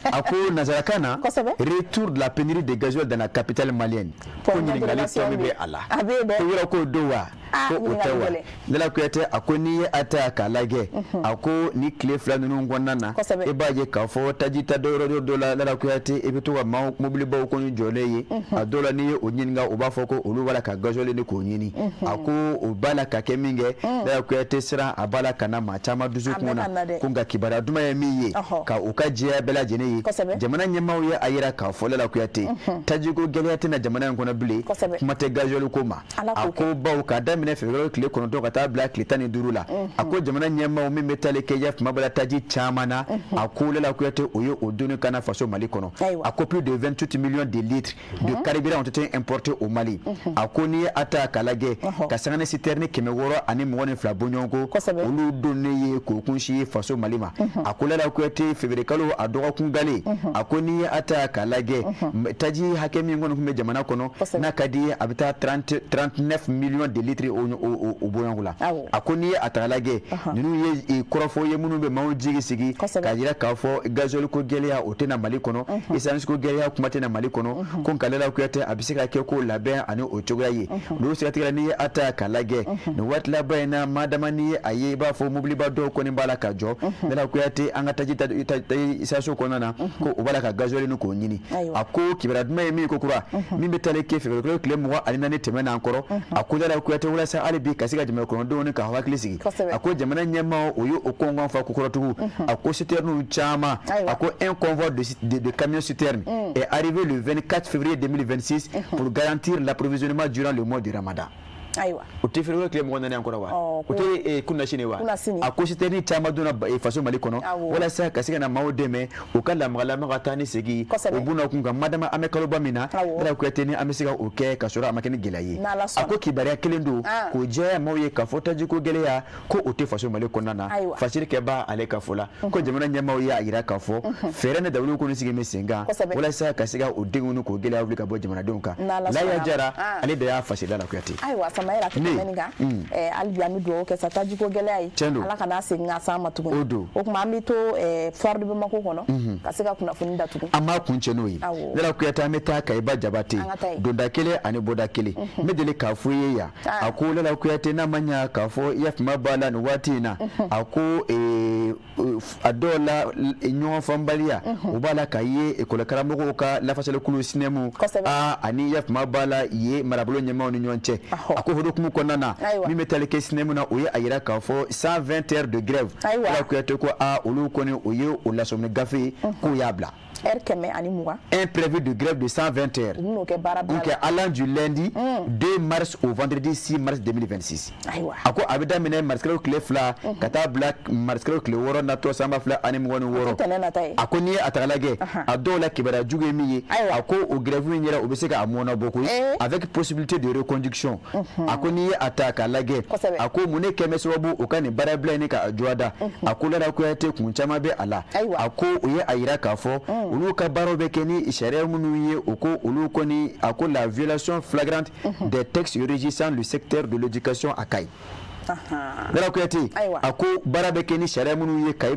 a ko nansarakan na, retour de la pénurie de gasoil dans la capitale malienne, ko ɲininkali tɔ min bɛ a la, a bɛ yen dɛ, ko yɔrɔ k'o don wa, ko o tɛ wa? Lala Kuyate, a ko n'i ye a ta k'a lajɛ, a ko ni tile 2 ninnu kɔnɔna na, i b'a ye k'a fɔ taji ta dɔ yɔrɔ dɔ la, Lala Kuyate, i bɛ to ka maaw mobilibaw kɔni jɔlen ye. A dɔw la, n'i ye o ɲininka, u b'a fɔ ko olu b'a la ka gasoil de k'o ɲini. A ko o b'a la ka kɛ min kɛ, Lala Kuyate, siran a b'a la ka na maa caman dusukun na. Ko nka kibaruya duman ye min ye, ka u ka jɛya bɛɛ lajɛlen ye, jamana ɲɛmaaw ye a yira k'a fɔ, Lala Kuyate, tajiko gɛlɛya tɛna jamana in kɔnɔ bilen, kuma tɛ gasoil ko ma. A ko bawo k'a daminɛ février tile 9 ka taa bila tile 15 la, a ko jamana ɲɛmaaw min bɛ tali kɛ yafama bala taji caman na, a ko Lala Kuyate, o ye o doni ka na faso Mali kɔnɔ. A ko plus de 28 millions de litres de carburant ont été importés au Mali. A ko n'i ye a ta k'a lajɛ, ka sanga ni citerne 622 bɔɲɔgɔnko, olu donnen ye k'o kunsin faso Mali ma. A ko Lala Kuyate, février kalo a dɔgɔkun gale, a ko n'i ye a ta k'a lajɛ, taji hakɛ min kɔni tun bɛ jamana kɔnɔ, n'a ka di ye, a bɛ taa 39 millions de litres. o bɔɲɔgɔn la. A ko n'i ye a ta lajɛ, ninnu ye kɔrɔfɔ ye minnu bɛ maaw jigi sigi k'a jira k'a fɔ gasoil ko gɛlɛya o tɛna Mali kɔnɔ, essence ko gɛlɛya kuma tɛna Mali kɔnɔ. Ko nka Lala Kuyate, a bɛ se ka kɛ ko labɛn ani o cogoya ye olu siratigɛ la. N'i ye a ta k'a lajɛ nin waati laban in na, maa dama n'i ye a ye, i b'a fɔ mobiliba dɔw kɔni b'a la ka jɔ, Lala Kuyate, an ka taji station kɔnɔna na, ko u b'a la ka gasoil nin k'o ɲini. A ko kibaruya duman ye min ko kura min bɛ taali kɛ février kalo tile 24 tɛmɛn n'an kɔrɔ. A ko Lala Kuyate, walasa hali bi ka se ka jamana kɔnɔdenw ni ka hakili sigi, a ko jamana ɲɛmaaw o ye o kɔngɔn fa kokɔrɔtugu. A ko citerne caman, a ko un convoi de camions citernes est arrivé le 24 février 2026 pour garantir l'approvisionnement durant le mois de Ramadan. O tɛ février tile 24 an kɔrɔ wa? O tɛ kunasini wa? A ko citerne caman donna faso Mali kɔnɔ walasa ka se ka na maaw dɛmɛ u ka lamaga taa ni segin o buna kun kan, madama an bɛ kaloba min na, Lala Kuyate, ni an bɛ se ka o kɛ ka sɔrɔ a ma kɛ ni gɛlɛya ye. A ko kibaruya kelen don k'o jɛya maaw ye k'a fɔ tajiko gɛlɛya ko o tɛ faso Mali kɔnɔna na. Fasiri kɛba ale ka fɔ la, ko jamana ɲɛmaaw y'a jira k'a fɔ fɛɛrɛ ni dabaliw kɔni sigi bɛ sen kan walasa ka se ka o degun ni k'o gɛlɛya wuli ka bɔ jamanadenw kan. Laya Jara, ale de y'a fasiri, Lala Kuyate. Ayiwa Samayɛrɛ, a tɛ tɛmɛ nin kan. Hali bi an bɛ dugawu kɛ sa, tajiko gɛlɛya ye, Ala kana segin ka s'an ma tuguni. O don. O tuma an bɛ to foire de Bamako kɔnɔ ka se ka kunnafoni datugu. An b'a kuncɛ n'o ye, Lala Kuyate. An bɛ taa Kayiba Jabate, donda kelen ani bɔda kelen. N bɛ deli k'a fɔ i ye yan, a ko Lala Kuyate, n'a ma ɲa k'a fɔ i yafima b'a la nin waati in na, a ko a dɔw la ɲɔgɔn faamubaliya o b'a la ka ye ekɔli karamɔgɔw ka lafasalikulu SNEM ani yafima b'a la ye marabolo ɲɛmaaw ni ɲɔgɔn cɛ. A ko hukumu kɔnɔna na, min bɛ tali kɛ SNEM na, o ye a yira k'a fɔ 120 heures de grève, Lala Kuyate, ko aa, olu kɔni o ye o lasɔmini gafe ye k'u y'a bila. Heure 120. Un préavis de grève de 120 heures. U bɛn'o kɛ baara bila la. Allant du lundi 2 mars au vendredi 6 mars 2026. A ko a bɛ daminɛ mars kalo tile 2 ka taa bila mars kalo tile 6 natɔ san 2026. A ko n'i ye a ta lajɛ, a dɔw la kibaruya jugu ye min ye, a ko o grève in yɛrɛ, o bɛ se k'a mɔnna bɔ koyi, avec possibilité de reconduction. A ko n'i ye a ta k'a lajɛ, a ko mun ne kɛ bɛ sababu o ka nin baara bila in k'a jɔ da? A ko Lala Kuyate, kun caman bɛ a la. A ko o ye a yira k'a fɔ olu ka baaraw bɛ kɛ ni sariya minnu ye, o ko olu kɔni, a ko la violation flagrante des textes régissant le secteur de l'éducation à Kayi. Lala Kuyate, a ko baara bɛ kɛ ni sariya minnu ye Kayi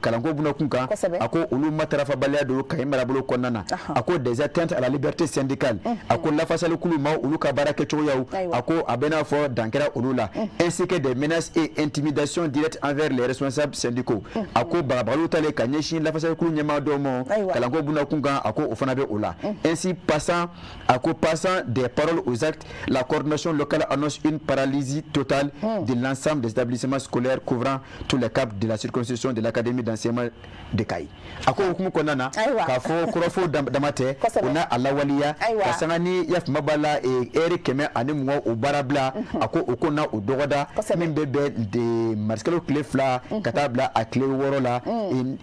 kalanko buna kun kan, a ko olu matarafabaliya don Kayi marabolo kɔnɔna na. A ko des atteintes à la liberté syndicale, a ko lafasalikulu ma olu ka baara kɛcogoyaw, a ko a bɛ n'a fɔ dan kɛra olu la, ainsi que des menaces et intimidations directes envers les responsables syndicaux. A ko bagabagaliw talen ka ɲɛsin lafasalikulu ɲɛmaa dɔw ma kalanko buna kun kan, a ko o fana bɛ o la. Ainsi, passant, a ko passant des paroles aux actes, la coordination locale annonce une paralysie totale de l'ensemble des établissements scolaires couvrant tous les caps de la circonscription de l'académie d'enseignement de Kayi. A ko hukumu kɔnɔna na, k'a fɔ kɔrɔfɔ dama tɛ, o n'a a lawaleya ka sanga ni yafima b'a la heure 120 o baara bila. A ko o ko na o dɔgɔda min bɛ bɛn de mars kalo tile 2 ka taa bila a tile 6 la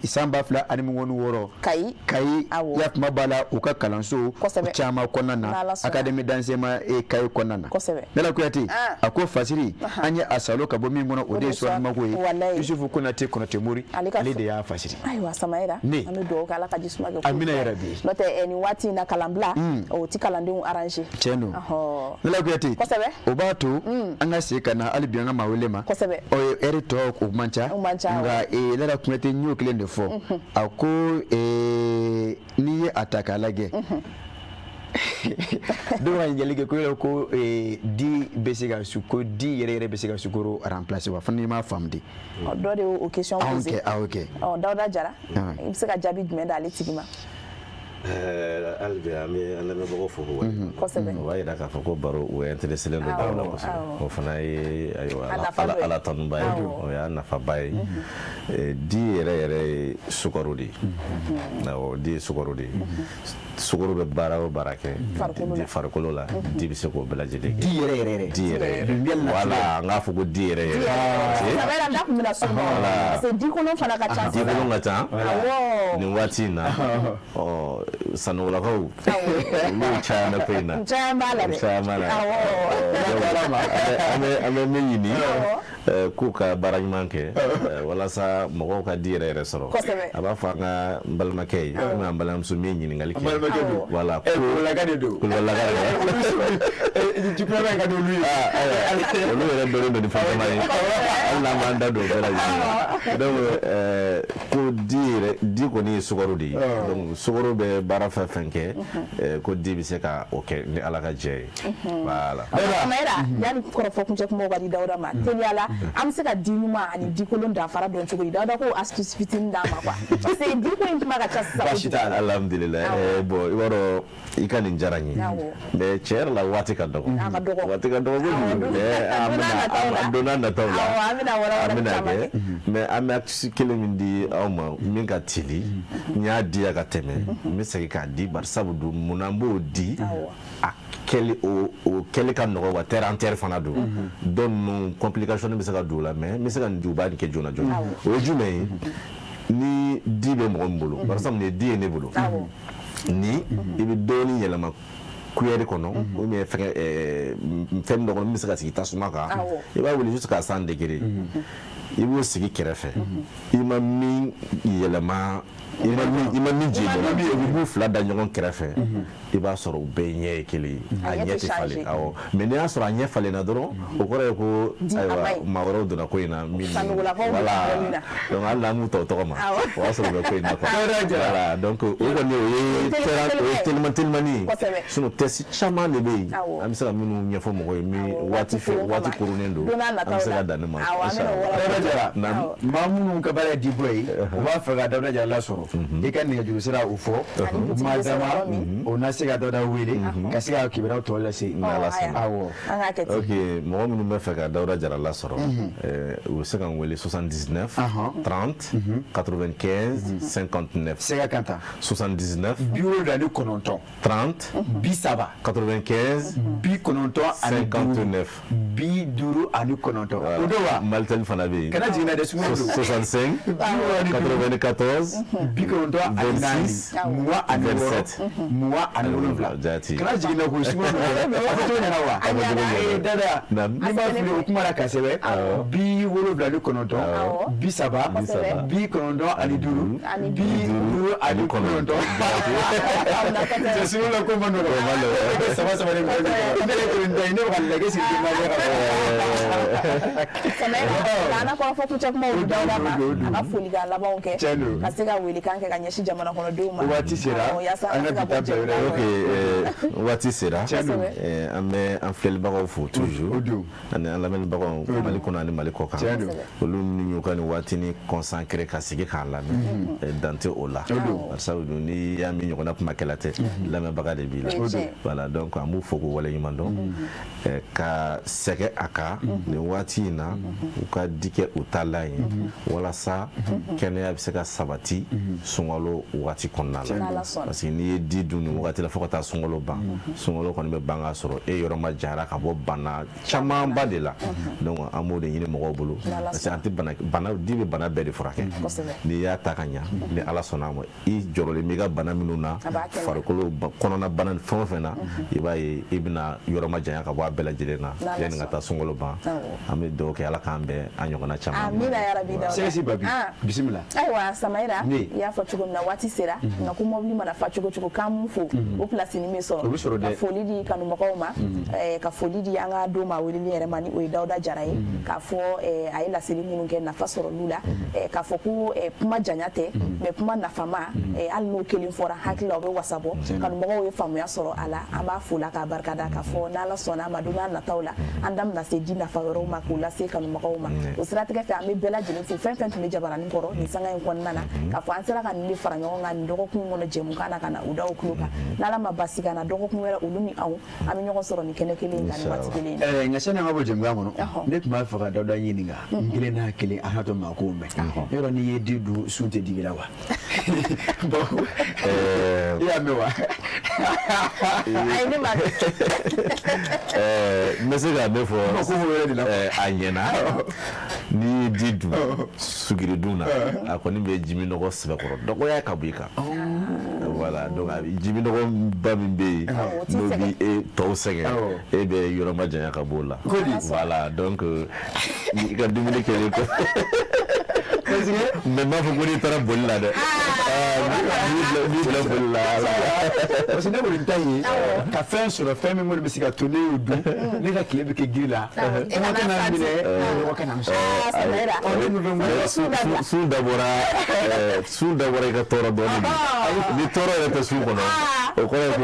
san 2026. Kayi. Kayi, yafima b'a la, u ka kalanso caman kɔnɔna na, académie d'enseignement Kayi kɔnɔna na. Lala Kuyate, a ko fasiri an ye a salo ka bɔ min kɔnɔ, o de ye Suwalimako ye. Yusufu Konate Konate Mori, ale de y'a fasiri. Ayiwa Samayɛrɛ, an bɛ dugawu kɛ, Ala ka ji suma kɛ. Amina yarabi. N'o tɛ, nin waati in na, kalanbila o ti kalandenw arranger. Tiɲɛ don, Lala Kuyate. O b'a to an ka segin ka na hali bi an ka maa wele ma. Ɔ, heure tɔ o man ca, nka Lala Kuyate, n y'o kelen de fɔ. A ko n'i ye a ta k'a lajɛ, dɔw ka ɲininkali kɛ ko yɔrɔ ko di bɛ se ka ko di yɛrɛ yɛrɛ bɛ se ka sukaro remplacer wa? Fana n'i m'a faamu de. Dɔ de y'o question posé. Ok. Ɔ, Dawuda Jara, i bɛ se ka jaabi jumɛn d'ale tigi ma? Hali bi an bɛ an lamɛnbagaw fo k'u waleɲuman dɔn. O b'a jira k'a fɔ ko baro o intéressé len don baro la kosɛbɛ. O fana ye ayiwa Ala tanuba ye, o y'a nafaba ye. Di yɛrɛ yɛrɛ ye sukaro de ye. Awɔ, di ye sukaro de ye. Sukaro bɛ baara o baara kɛ di farikolo la, di bɛ se k'o bɛɛ lajɛlen kɛ. Di yɛrɛ yɛrɛ yɛrɛ. Di yɛrɛ yɛrɛ. Voilà, an k'a fɔ ko di yɛrɛ yɛrɛ. Samayɛrɛ, n da tun bɛna s'o ma parce que di kolon fana ka ca. Di kolon ka ca. Nin waati in na, ɔ, sanɔgɔlakaw olu caman bɛ ko in na. Caman b'a la dɛ. Caman b'a la. An bɛ min ɲini K'u ka baara ɲuman kɛ walasa mɔgɔw ka di yɛrɛ yɛrɛ sɔrɔ. A b'a fɔ an ka n balimakɛ ye, ou an balimamuso min ye ɲininkali kɛ. Voilà, ko Kulubalilaka de don. Kulubalilaka de. Jikulama ka di olu ye. Olu yɛrɛ dɔnnen don ni fɛn caman ye, hali n'an m'an da don o bɛɛ lajɛlen na. Donc ko di yɛrɛ, di kɔni ye sukaro de ye. Donc sukaro bɛ baara fɛn fɛn kɛ, ko di bɛ se ka o kɛ ni Ala ka jɛ ye. Voilà. Samayira, yanni kɔrɔfɔ kuncɛ kumaw ka di Dawuda ma, teliya la, an bɛ se ka di ɲuman ani di kolon danfara dɔn cogo di? Dawuda ko astuce fitinin d'an ma quoi, parce que di ko in kuma ka ca sisan. Baasi t'a la, alhamdulilayi. Bon, i b'a dɔn, i ka nin diyara n ye, mais tiɲɛ yɛrɛ la, waati ka dɔgɔ. Waati ka dɔgɔ kojugu, mais an bɛna don n'a nataw la, an bɛna kɛ. Mais an bɛ astuce kelen min di aw ma min ka teli, n y'a di yan ka tɛmɛ, n bɛ segin k'a di. Bari sabu dun, munna n b'o di? A kɛli, o kɛli ka nɔgɔ wa, terre en terre fana don. Dɔw ninnu, complication bɛ se ka don o la, mais n bɛ se ka nin di, u b'a nin kɛ joona joona. O ye jumɛn ye? Ni di bɛ mɔgɔ min bolo, par exemple nin ye di ye ne bolo, ni i bɛ dɔɔnin yɛlɛma cuillère kɔnɔ ou bien fɛngɛ fɛn dɔ kɔnɔ min bɛ se ka sigi tasuma kan, i b'a wuli jusqu'à 100 degrés, i b'o sigi kɛrɛfɛ. I ma min yɛlɛma, i ma min jeni, i b'u fila da ɲɔgɔn kɛrɛfɛ, i b'a sɔrɔ u bɛɛ ɲɛ ye kelen ye, a ɲɛ tɛ falen. Awɔ, mais n'i y'a sɔrɔ a ɲɛ falenna dɔrɔn, o kɔrɔ ye ko ayiwa, maa wɛrɛw donna ko in na min. Voilà, donc hali n'an m'u ta o tɔgɔ ma, o y'a sɔrɔ u bɛ ko in na quoi. Voilà, donc o kɔni, o ye o ye teliman telimani ye. Sinon test caman de bɛ yen, an bɛ se ka minnu ɲɛfɔ mɔgɔw ye, min waati fɛ, waati koronnen don, an bɛ se ka dan ne ma. Maa minnu ka baara ye dibɔ ye, u b'a fɛ ka Dawuda Jara lasɔrɔ, i ka nɛgɛjuru sira o fɔ maa dama o na se ka Dawuda wele ka se ka kibaruyaw tɔ lase. Awɔ. Ok, mɔgɔ minnu bɛ fɛ ka Dawuda Jara lasɔrɔ, u bɛ se ka n wele 79 30 95 59. Se ka kan ta. 79. 79. 30. 30 95. 95. 59. O don wa? Malitel fana bɛ yen. Kana jigin na dɛ, sunkalo don. 65 94. 94 26 27. Jaati. Kana jigin na koyi, sunkalo don. A fɔ cogo ɲɛna wa? A fɔ cogo ɲɛna. Ee Dada, n'i ma fili o kuma la ka sɛbɛn 79 30 95 59. Cɛ, sunkalo la ko man nɔgɔn. Saba saba de bɛ ne yɛrɛ kelen ta ye, ne bɛ ka lajɛ sigi den na. Samayira, k'an ka kɔrɔfɔ kuncɛ kumaw di Dawuda ma, a ka folikan labanw kɛ, ka se ka welekan kɛ ka ɲɛsin jamana kɔnɔdenw ma. Waati sera, an ka bi ta bila yɔrɔ. Ok, waati sera, an bɛ an filɛlibagaw fo toujours, ani an lamɛnnibagaw Mali kɔnɔ ani Mali kɔ kan, olu minnu y'u ka nin waatinin consacré ka sigi k'an lamɛn, dan tɛ o la. Barisabu dun, n'i y'a min ɲɔgɔnna kumakɛla tɛ, lamɛnbaga de b'i la. Voilà, donc an b'u fo k'u waleɲuman dɔn, ka sɛgɛ a kan nin waati in na, u ka di kɛ u taalan ye walasa kɛnɛya bɛ se ka sabati sunkalo waati kɔnɔna la. Parce que n'i ye di dun nin wagati la fo ka taa sunkalo ban, sunkalo kɔni bɛ ban k'a sɔrɔ e yɔrɔ ma jara ka bɔ bana camanba de la. Donc an b'o de ɲini mɔgɔw bolo, parce que an tɛ bana, di bɛ bana bɛɛ de furakɛ. N'i y'a ta ka ɲa, ni Ala sɔnna a ma, i jɔrɔlen b'i ka bana minnu na, farikolo kɔnɔna bana fɛn o fɛn na, i b'a ye i bɛna yɔrɔ ma janya ka bɔ a bɛɛ lajɛlen na yanni ka taa sunkalo ban. An bɛ dugawu kɛ, Ala k'an bɛn a ɲɔgɔnna caman. Amina yarabi. Dawuda. Sɛgɛsi Babi, bisimila. Ayiwa Samayira, i y'a fɔ cogo min na, waati sera, nka ko mobili mana fa cogo cogo, k'an mun fo o place ni bɛ sɔrɔ, ka foli di kanubagaw ma, ka foli di an ka don maa weleli yɛrɛ ma, ni o ye Dawuda Jara ye, k'a fɔ a ye laseli minnu kɛ, nafa sɔrɔ la, k'a fɔ ko kuma janya tɛ, mais kuma nafama, hali n'o kelen fɔra, hakili la o bɛ wasa bɔ, kanubagaw ye faamuya sɔrɔ a la. An b'a fo la k'a barikada, k'a fɔ n'Ala sɔnna a ma, don n'a nataw la, an da bɛna se di nafa wɛrɛw ma k'o lase kanubagaw ma. O siratigɛ fɛ, an bɛ bɛɛ lajɛlen fo, fɛn fɛn tun bɛ jabaranin kɔrɔ nin sanga in kɔnɔna na, k'a fɔ an sera ka nin de fara ɲɔgɔn kan nin dɔgɔkun kɔnɔ jɛmukan na, ka na u da o tulo kan. N'Ala ma basi ka na, dɔgɔkun wɛrɛ, olu ni anw, an bɛ ɲɔgɔn sɔrɔ nin kɛnɛ kelen in kan nin waati kelen in na. Nka sani an ka bɔ jɛmukan kɔnɔ, ne tun b'a fɛ ka Dawuda ɲininka n kelen n'a kelen, a n'a to maa kow mɛn. Yɔrɔ n'i ye di dun, sun tɛ digi la wa? I y'a mɛn wa? Ayi, ne m'a mɛn. N bɛ se ka min fɔ, a ɲɛna, n'i ye di dun sugiri dun na, a kɔni bɛ jiminɔgɔ sɛbɛkɔrɔ dɔgɔya ka bɔ i kan. Voilà, donc a jiminɔgɔba min bɛ yen, n'o b'i e tɔw sɛgɛn, e bɛ yɔrɔ ma janya ka b'o la. Voilà, donc i ka dumuni kɛlen kɔ, mais n b'a fɔ ko n'i taara boli la dɛ, n'i bila boli la. Parce que ne kɔni ta ye ka fɛn sɔrɔ, fɛn min kɔni bɛ se ka to ne y'o dun, ne ka tile bɛ kɛ giri la, kɔngɔ kana n minɛ, mɔgɔ kana n sɔrɔ. Sun dabɔra i ka tɔɔrɔ dɔɔnin de. Ni tɔɔrɔ yɛrɛ tɛ sun kɔnɔ, o kɔrɔ ye ko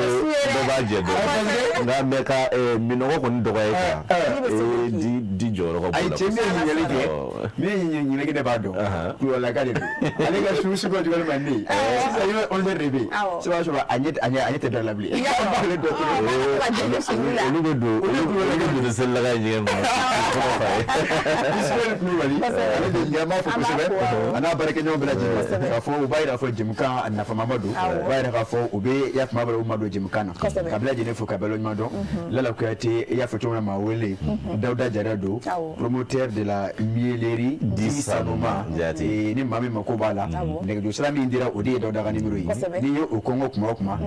dɔ b'a jɛ dɔɔnin, nka mɛ ka minɔgɔ kɔni dɔgɔya e kan, di jɔyɔrɔ ka bon. Ayi, cɛ, min ye ɲininkali kɛ, min ye ɲininkali kɛ, ne b'a dɔn, kulubalaka de don. Ale ka su su ka jugu ma ne ye sisan, yɔrɔ 11 heures de bɛ yen, sisan b'a sɔrɔ a ɲɛ tɛ da la bilen. Olu bɛ don selilaka ye ɲɛgɛn kɔnɔ, kɔnɔ fa ye. Ismaël Kulubali, ale de ɲɛ, an b'a fɔ kosɛbɛ, a n'a baarakɛɲɔgɔn bɛɛ lajɛlen, k'a fɔ u b'a yira fɔ jɛmukan a nafamaba don, u b'a yira k'a fɔ u bɛ ya kuma bɛɛ u ma don jɛmukan na, ka bɛɛ lajɛlen fo ka bɛɛ ɲuman dɔn. Lala Kuyate, i y'a fɔ cogo min na, maa wele Dawuda Jara don, promoteur de la miellerie di Sanuma. Ni maa min mako b'a la, nɛgɛjuru sira min dira, o de ye Dawuda ka numéro ye. N'i ye o kɔngɔ kuma o kuma,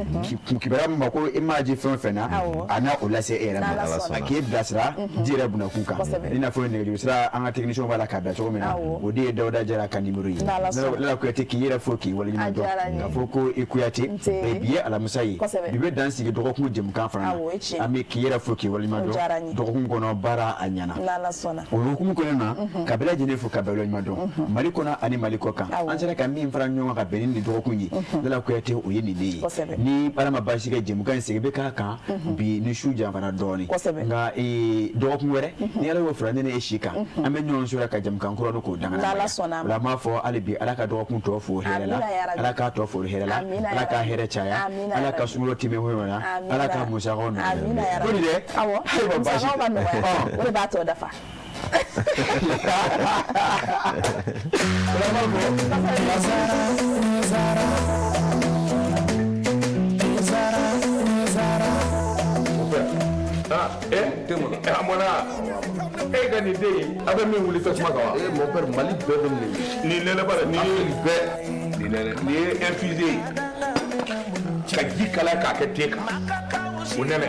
kibaruya min ma ko i m'a ji fɛn o fɛn na, a n'a o lase e yɛrɛ ma, a k'e bilasira ji yɛrɛ bunakun kan. I n'a fɔ nɛgɛjuru sira, an ka technicien b'a la k'a bila cogo min na, o de ye Dawuda Jara ka numéro ye. Lala Kuyate, k'i yɛrɛ fo k'i waleɲuman dɔn, k'a fɔ ko i Kuyate, bi ye alamisa ye, bi bɛ dan sigi dɔgɔkun jɛmukan fana na. An bɛ k'i yɛrɛ fo k'i waleɲuman dɔn, dɔgɔkun kɔnɔ baara a ɲɛna. O hukumu kɔnɔna na, ka bɛɛ lajɛlen fo ka bɛɛ waleɲuman dɔn, Mali kɔnɔ ani Mali kɔ kan. An sera ka min fara ɲɔgɔn kan ka bɛn ni nin dɔgɔkun ye, Lala Kuyate, o ye nin de ye. Ni Ala ma baasi kɛ, jɛmukan in segin bɛ k'a kan bi ni su janfara dɔɔnin, nka dɔgɔkun wɛrɛ, ni Ala y'o fara ne ni e si kan, an bɛ ɲɔgɔn sɔrɔ ka jɛmukan kura k'o dangana. O la, an b'a fɔ hali bi, Ala ka dɔgɔkun tɔ fo hɛrɛ la, Ala k'a tɔ fo hɛrɛ la, Ala ka hɛrɛ caya, Ala ka sunkalo tɛmɛ hɔrɔn na, Ala ka musakaw nɔgɔya. Ko nin dɛ, ayiwa, baasi tɛ, o de b'a tɔ dafa. A mɔna e ka nin den in, a bɛ min wuli tasuma kan wa? Eh, mon père, Mali bɛɛ bɛ nin. Nin nɛnɛ ba nin ye bɛɛ, nin nɛnɛ, nin ye infusé ye ka ji kalaya k'a kɛ te kan, o nɛnɛ.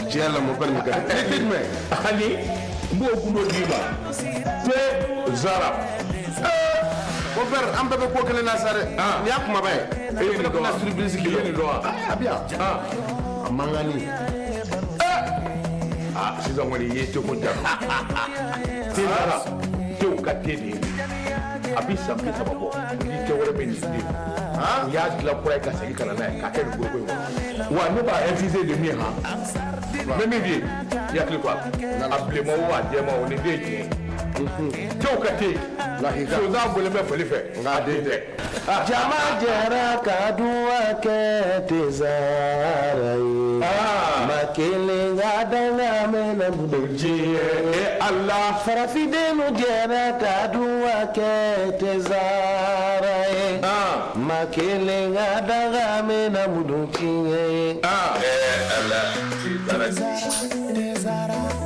Tiɲɛ la, mon père, nin ka di. Ne tɛ jumɛn? Ani n b'o gundo d'i ma, te Zara. Mon père, an bɛɛ bɛ ko kelen na sa dɛ. Nin y'a kumaba ye. E ye nin dɔn wa? Surprise. I ye nin dɔn wa? A bɛ yan. A mankanni. Ah, sisan kɔni i ye teko ja. Te Zara, tew ka te de ye. A bɛ san 30 bɔ, ni tɛ wɛrɛ bɛ nin den. U y'a dilan kura ye ka segin ka na n'a ye k'a kɛ nin foroko in kɔnɔ. Wa ne b'a infusé de min han. N bɛ min f'i ye, i hakili to a la. A bilenman o, a jɛman o, nin den ye tiɲɛ ye. Tew ka te. Sonsan bɔlen bɛ fali fɛ, nka a den tɛ. Jama jɛra ka duwa kɛ tezara ye. Ma kelen ka danga mɛnɛ bolo. Diɲɛ Ala. Farafindenw jɛra ka duwa kɛ tezara ye. Ma kelen ka danga mɛnɛ bolo tiɲɛ ye. Ala, tezara.